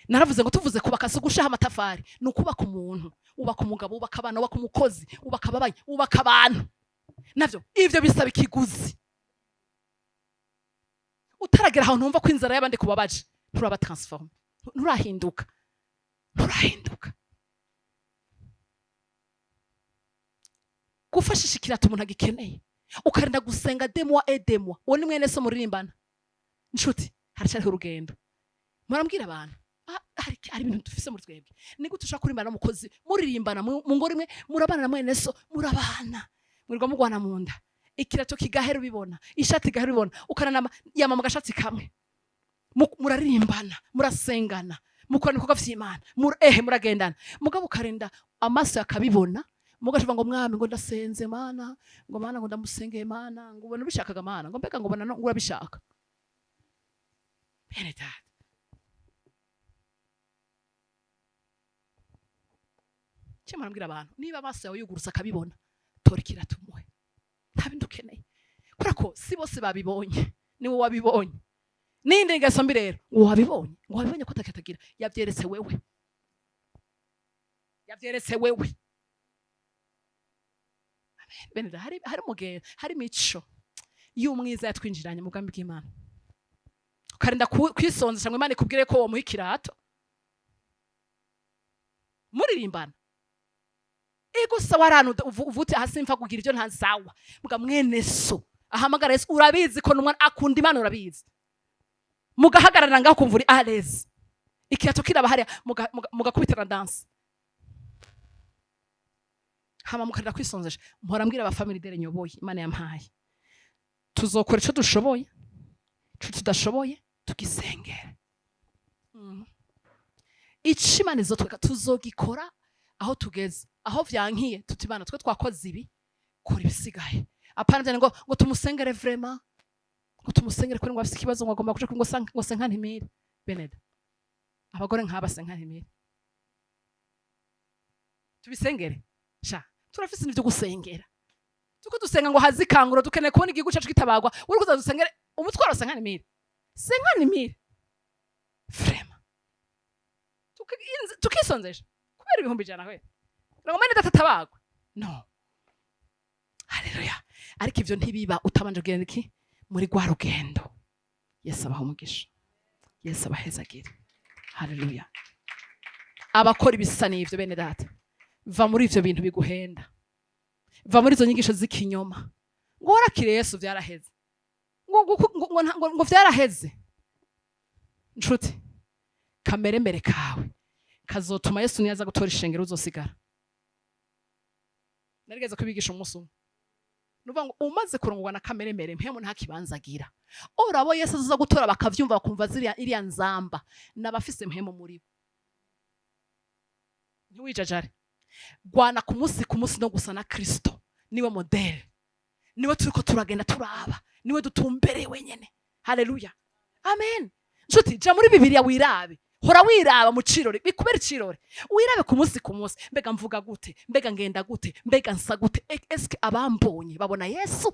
Naravuze ngo tuvuze kubaka si ugushaha amatafari, ni ukubaka umuntu, ubaka umugabo, ubaka abana, ubaka umukozi, ubaka ababanyi, ubaka abantu. Navyo ivyo bisaba ikiguzi. Utaragera ahantu wumva ko inzara y'abandi kubabaje, nturaba transforme, nturahinduka, nturahinduka. Gufashisha ikirato umuntu agikeneye, ukarinda gusenga demwa et demwa, uwo ni mwene so muririmbana. Nshuti, haracyariho urugendo. Murambwira abantu, hari ibintu dufise muri twebwe. Ni gute ushobora kuririmbana n'umukozi, muririmbana mu ngoro imwe, murabana na mwene so, murabana, mwirirwa mugwana mu nda, ikirato kigahera ubibona, ishati igahera ubibona, ukananama yamama agashatsi kamwe, muraririmbana, murasengana, mukora ibikorwa vy'Imana, muragendana, mugabo ukarinda amaso akabibona, mugashiva ngo mwami ngo ndasenze mana, ngo mana ngo ndamusengeye mana, ngo ubona ubishakaga mana, ngo mbega ngo ubona ngo urabishaka. Bene data, cyo murambwira abantu, niba amaso yawe yugurutse akabibona, tora ikirato umuhe, nta bindi ukeneye, kubera ko si bose babibonye, ni wowe wabibonye. Ninde ngeso mbi rero, ngo wabibonye, ngo wabibonye ko atakatagira, yabyeretse wewe, yabyeretse wewe. Amen. Bene data, hari umugeni, hari imico y'umwiza yatwinjiranye mu bwami bw'Imana. Ukarinda kwisonzesha ngo Imana ikubwire ko womuha ikirato, muririmbana. Ego sawa, aranu uvute hasi mfa kugira ivyo ntazawa. Muga mwene so ahamagara Yesu, urabizi ko numwana akunda Imana, urabizi. Mugahagarara ngaho kumva uri à l'aise, ikirato kiraba hariya, mugakubitana dance, hama mukarira kwisonzesha. Mpora mbwira aba family dere nyoboye, Imana yampaye, tuzokora ico dushoboye, ico tudashoboye tugisengere. Ico Imana izotweka tuzogikora aho tugeze, aho vyankiye tuti Imana twe twakoze ibi, kora ibisigaye. Apana vyane ngo tumusengere vraiment, ngo tumusengere kuri ngo afise ikibazo, ngo agomba kuja ngo ngo senka ntimire. Beneda, abagore nk'aba senka ntimire, tubisengere sha, turafise n'ivyo gusengera. Tuko dusenga ngo hazikangura, dukeneye kubona igihugu cacu kitabagwa, uri kuza dusengere umutwaro senka ntimire, senka ntimire vraiment, tukisonzesha kubera 100,000 we ngo mene data tabagwe. No, haleluya. Ariko ivyo ntibiba utabanje kugenda iki muri rwa rugendo. Yesu abaha umugisha, Yesu abahezagire. Haleluya. Abakora ibisa n'ivyo bene data, va muri ivyo bintu biguhenda, va muri izo nyigisho z'ikinyoma ngo warakire Yesu vyaraheze, ngo vyaraheze. Nshuti, Kameremere kawe kazotuma Yesu niyaza gutora ishengero uzosigara. Narigeze kubigisha umunsi umwe. Nuvuga ngo umaze kurongorwa na kameremere, mpemu nta kibanza agira. Ora abo Yesu azoza gutora bakavyumva, bakumva ziriya iriya nzamba, n'abafise mpemu muri bo. Ntiwijajare, gwana ku munsi ku munsi no gusa na Kristo. Niwe modèle, niwe turiko turagenda turaba, niwe dutumbereye wenyene. Haleluya, amen. Nshuti, ja muri Bibiliya wirabe, hora wiraba mu cirore, bikubera icirore. Wirabe ku munsi ku munsi: mbega mvuga gute? Mbega ngenda gute? Mbega nsa gute? Eske abambonye babona Yesu?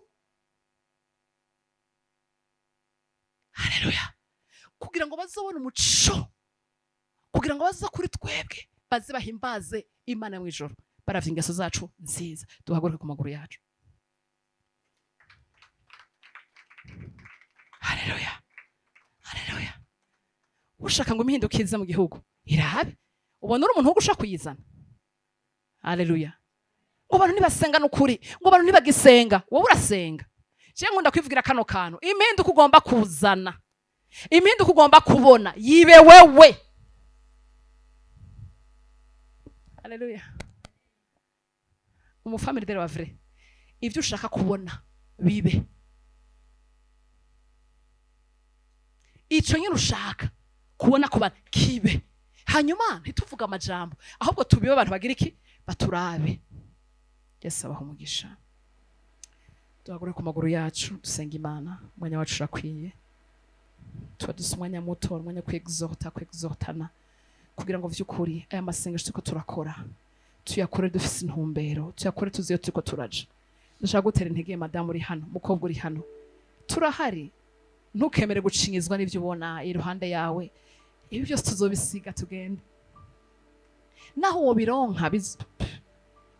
Haleluya. Kugira ngo bazobone umuco, kugira ngo baze kuri twebwe, baze bahimbaze Imana mu ijoro baravye ingeso zacu nziza. Duhaguruke ku maguru yacu. Haleluya, haleluya. Ushaka ngo impinduka ize mu gihugu, irabe ubona uri umuntu wo gushaka kuyizana. Haleluya. Ngo abantu ntibasenga n'ukuri, ngo abantu ntibagisenga, wowe urasenga. Je nkunda kwivugira kano kantu: impinduka ugomba kuzana, impinduka ugomba kubona, yibe wewe. Haleluya. Umu femme leader wa vrai, ivyo ushaka kubona bibe, ico nyine ushaka kubona ku bantu kibe. Hanyuma ntituvuge amajambo, ahubwo tubibe, abantu bagira iki? Baturabe. Yesu abaha umugisha. Duhagure ku maguru yacu, dusenga Imana. Umwanya wacu urakwiye, tuba dusa umwanya muto, umwanya wo kwexhorta, kwexhortana, kugira ngo vy'ukuri aya masengesho turiko turakora tuyakore dufise intumbero, tuyakore tuzi iyo turiko turaja. Ndashaka gutera intege madamu uri hano, mukobwa uri hano, turahari. Ntukemere gucinyizwa n'ivyo ubona iruhande yawe. Ibi byose tuzobisiga tugende. Naho wobironka,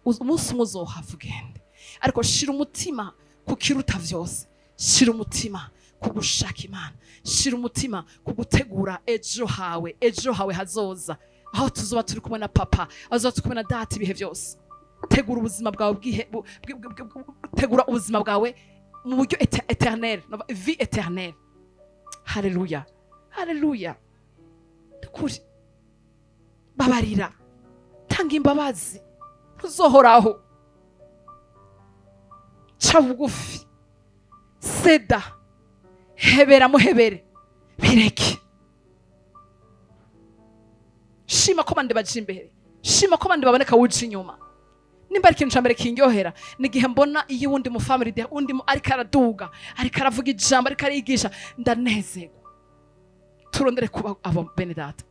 umunsi umwe uzohava ugende. Ariko shira umutima ku kiruta vyose, shira umutima ku gushaka Imana, shira umutima ku gutegura ejo hawe, ejo hawe hazoza, aho tuzoba turi kumwe na papa, aho tuzoba turi kumwe na data ibihe byose. Tegura ubuzima bwawe bwihe, tegura ubuzima bwawe mu buryo éternel, no, vie éternelle. Haleluya, haleluya. Kuri babarira, tanga imbabazi, ntuzohoraho. Ca bugufi, seda, hebera, muhebere, bireke. Shima ko bandi baja imbere, shima ko bandi baboneka wuja inyuma. Nimba ari ikintu ca mbere kindyohera, ni igihe mbona iyo uwundi mu family de undi ariko araduga, ariko aravuga ijambo, ariko arigisha, ndanezerwa. Turondere kuba abo bene data.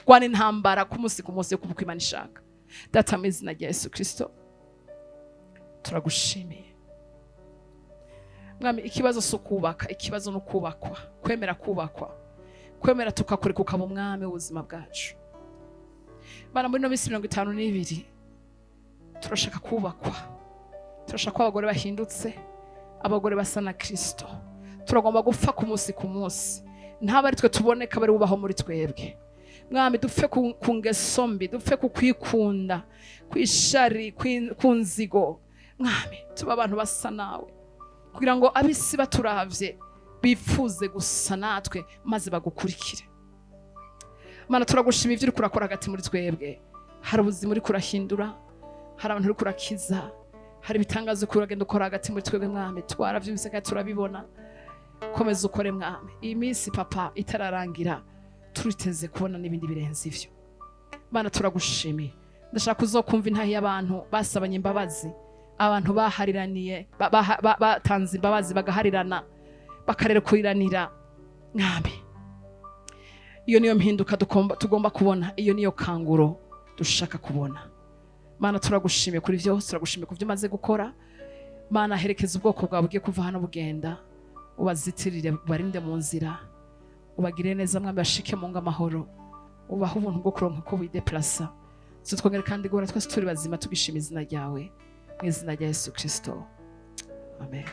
Rwana intambara ku munsi ku munsi yo kuba uko Imana ishaka. Data, mu izina rya Yesu Kristo, turagushimiye Mwami. Ikibazo si ukubaka, ikibazo ni ukubakwa, kwemera kubakwa, kwemera tukakureka ukaba umwami w'ubuzima bwacu. Bana, muri ino minsi 52 turashaka kubakwa, turashaka ko abagore bahindutse, abagore basa na Kristo. Turagomba gupfa ku munsi ku munsi, ntaba ari twe tuboneka, bari bubaho muri twebwe. Mwami, dupfe ku ngeso mbi, dupfe ku kwikunda, kwishari, ku nzigo. Mwami, tuba abantu basa nawe, kugira ngo ab'isi baturavye bifuze gusa natwe, maze bagukurikire. Mana, turagushima ivyo uriko urakora hagati muri twebwe. Hari ubuzima uriko urahindura, hari abantu uriko urakiza, hari ibitangazo uriko uragenda ukora hagati muri twebwe. Mwami, twaravyumvise kandi turabibona. Komeza ukore, Mwami. Iyi minsi, papa, itararangira, turiteze kubona n'ibindi birenze ivyo. Mana, turagushimiye. Ndashaka uzokumva intahe y'abantu basabanye imbabazi, abantu bahariraniye, batanze imbabazi, bagaharirana, bakarerekuranira. Mwami, iyo niyo mpinduka tugomba kubona, iyo niyo kanguro dushaka kubona. Mana, turagushimiye kuri vyose, turagushimiye ku byo umaze gukora. Mana, herekeza ubwoko bwawe bugiye kuva hano bugenda, ubazitirire, ubarinde mu nzira, ubagirire neza Mwami, bashike mu ngo amahoro, ubahe ubuntu bwo kuronka uko wideplasa. Twongere kandi guhora twese turi bazima, tugishima izina ryawe, mu izina rya Yesu Kristo, amen.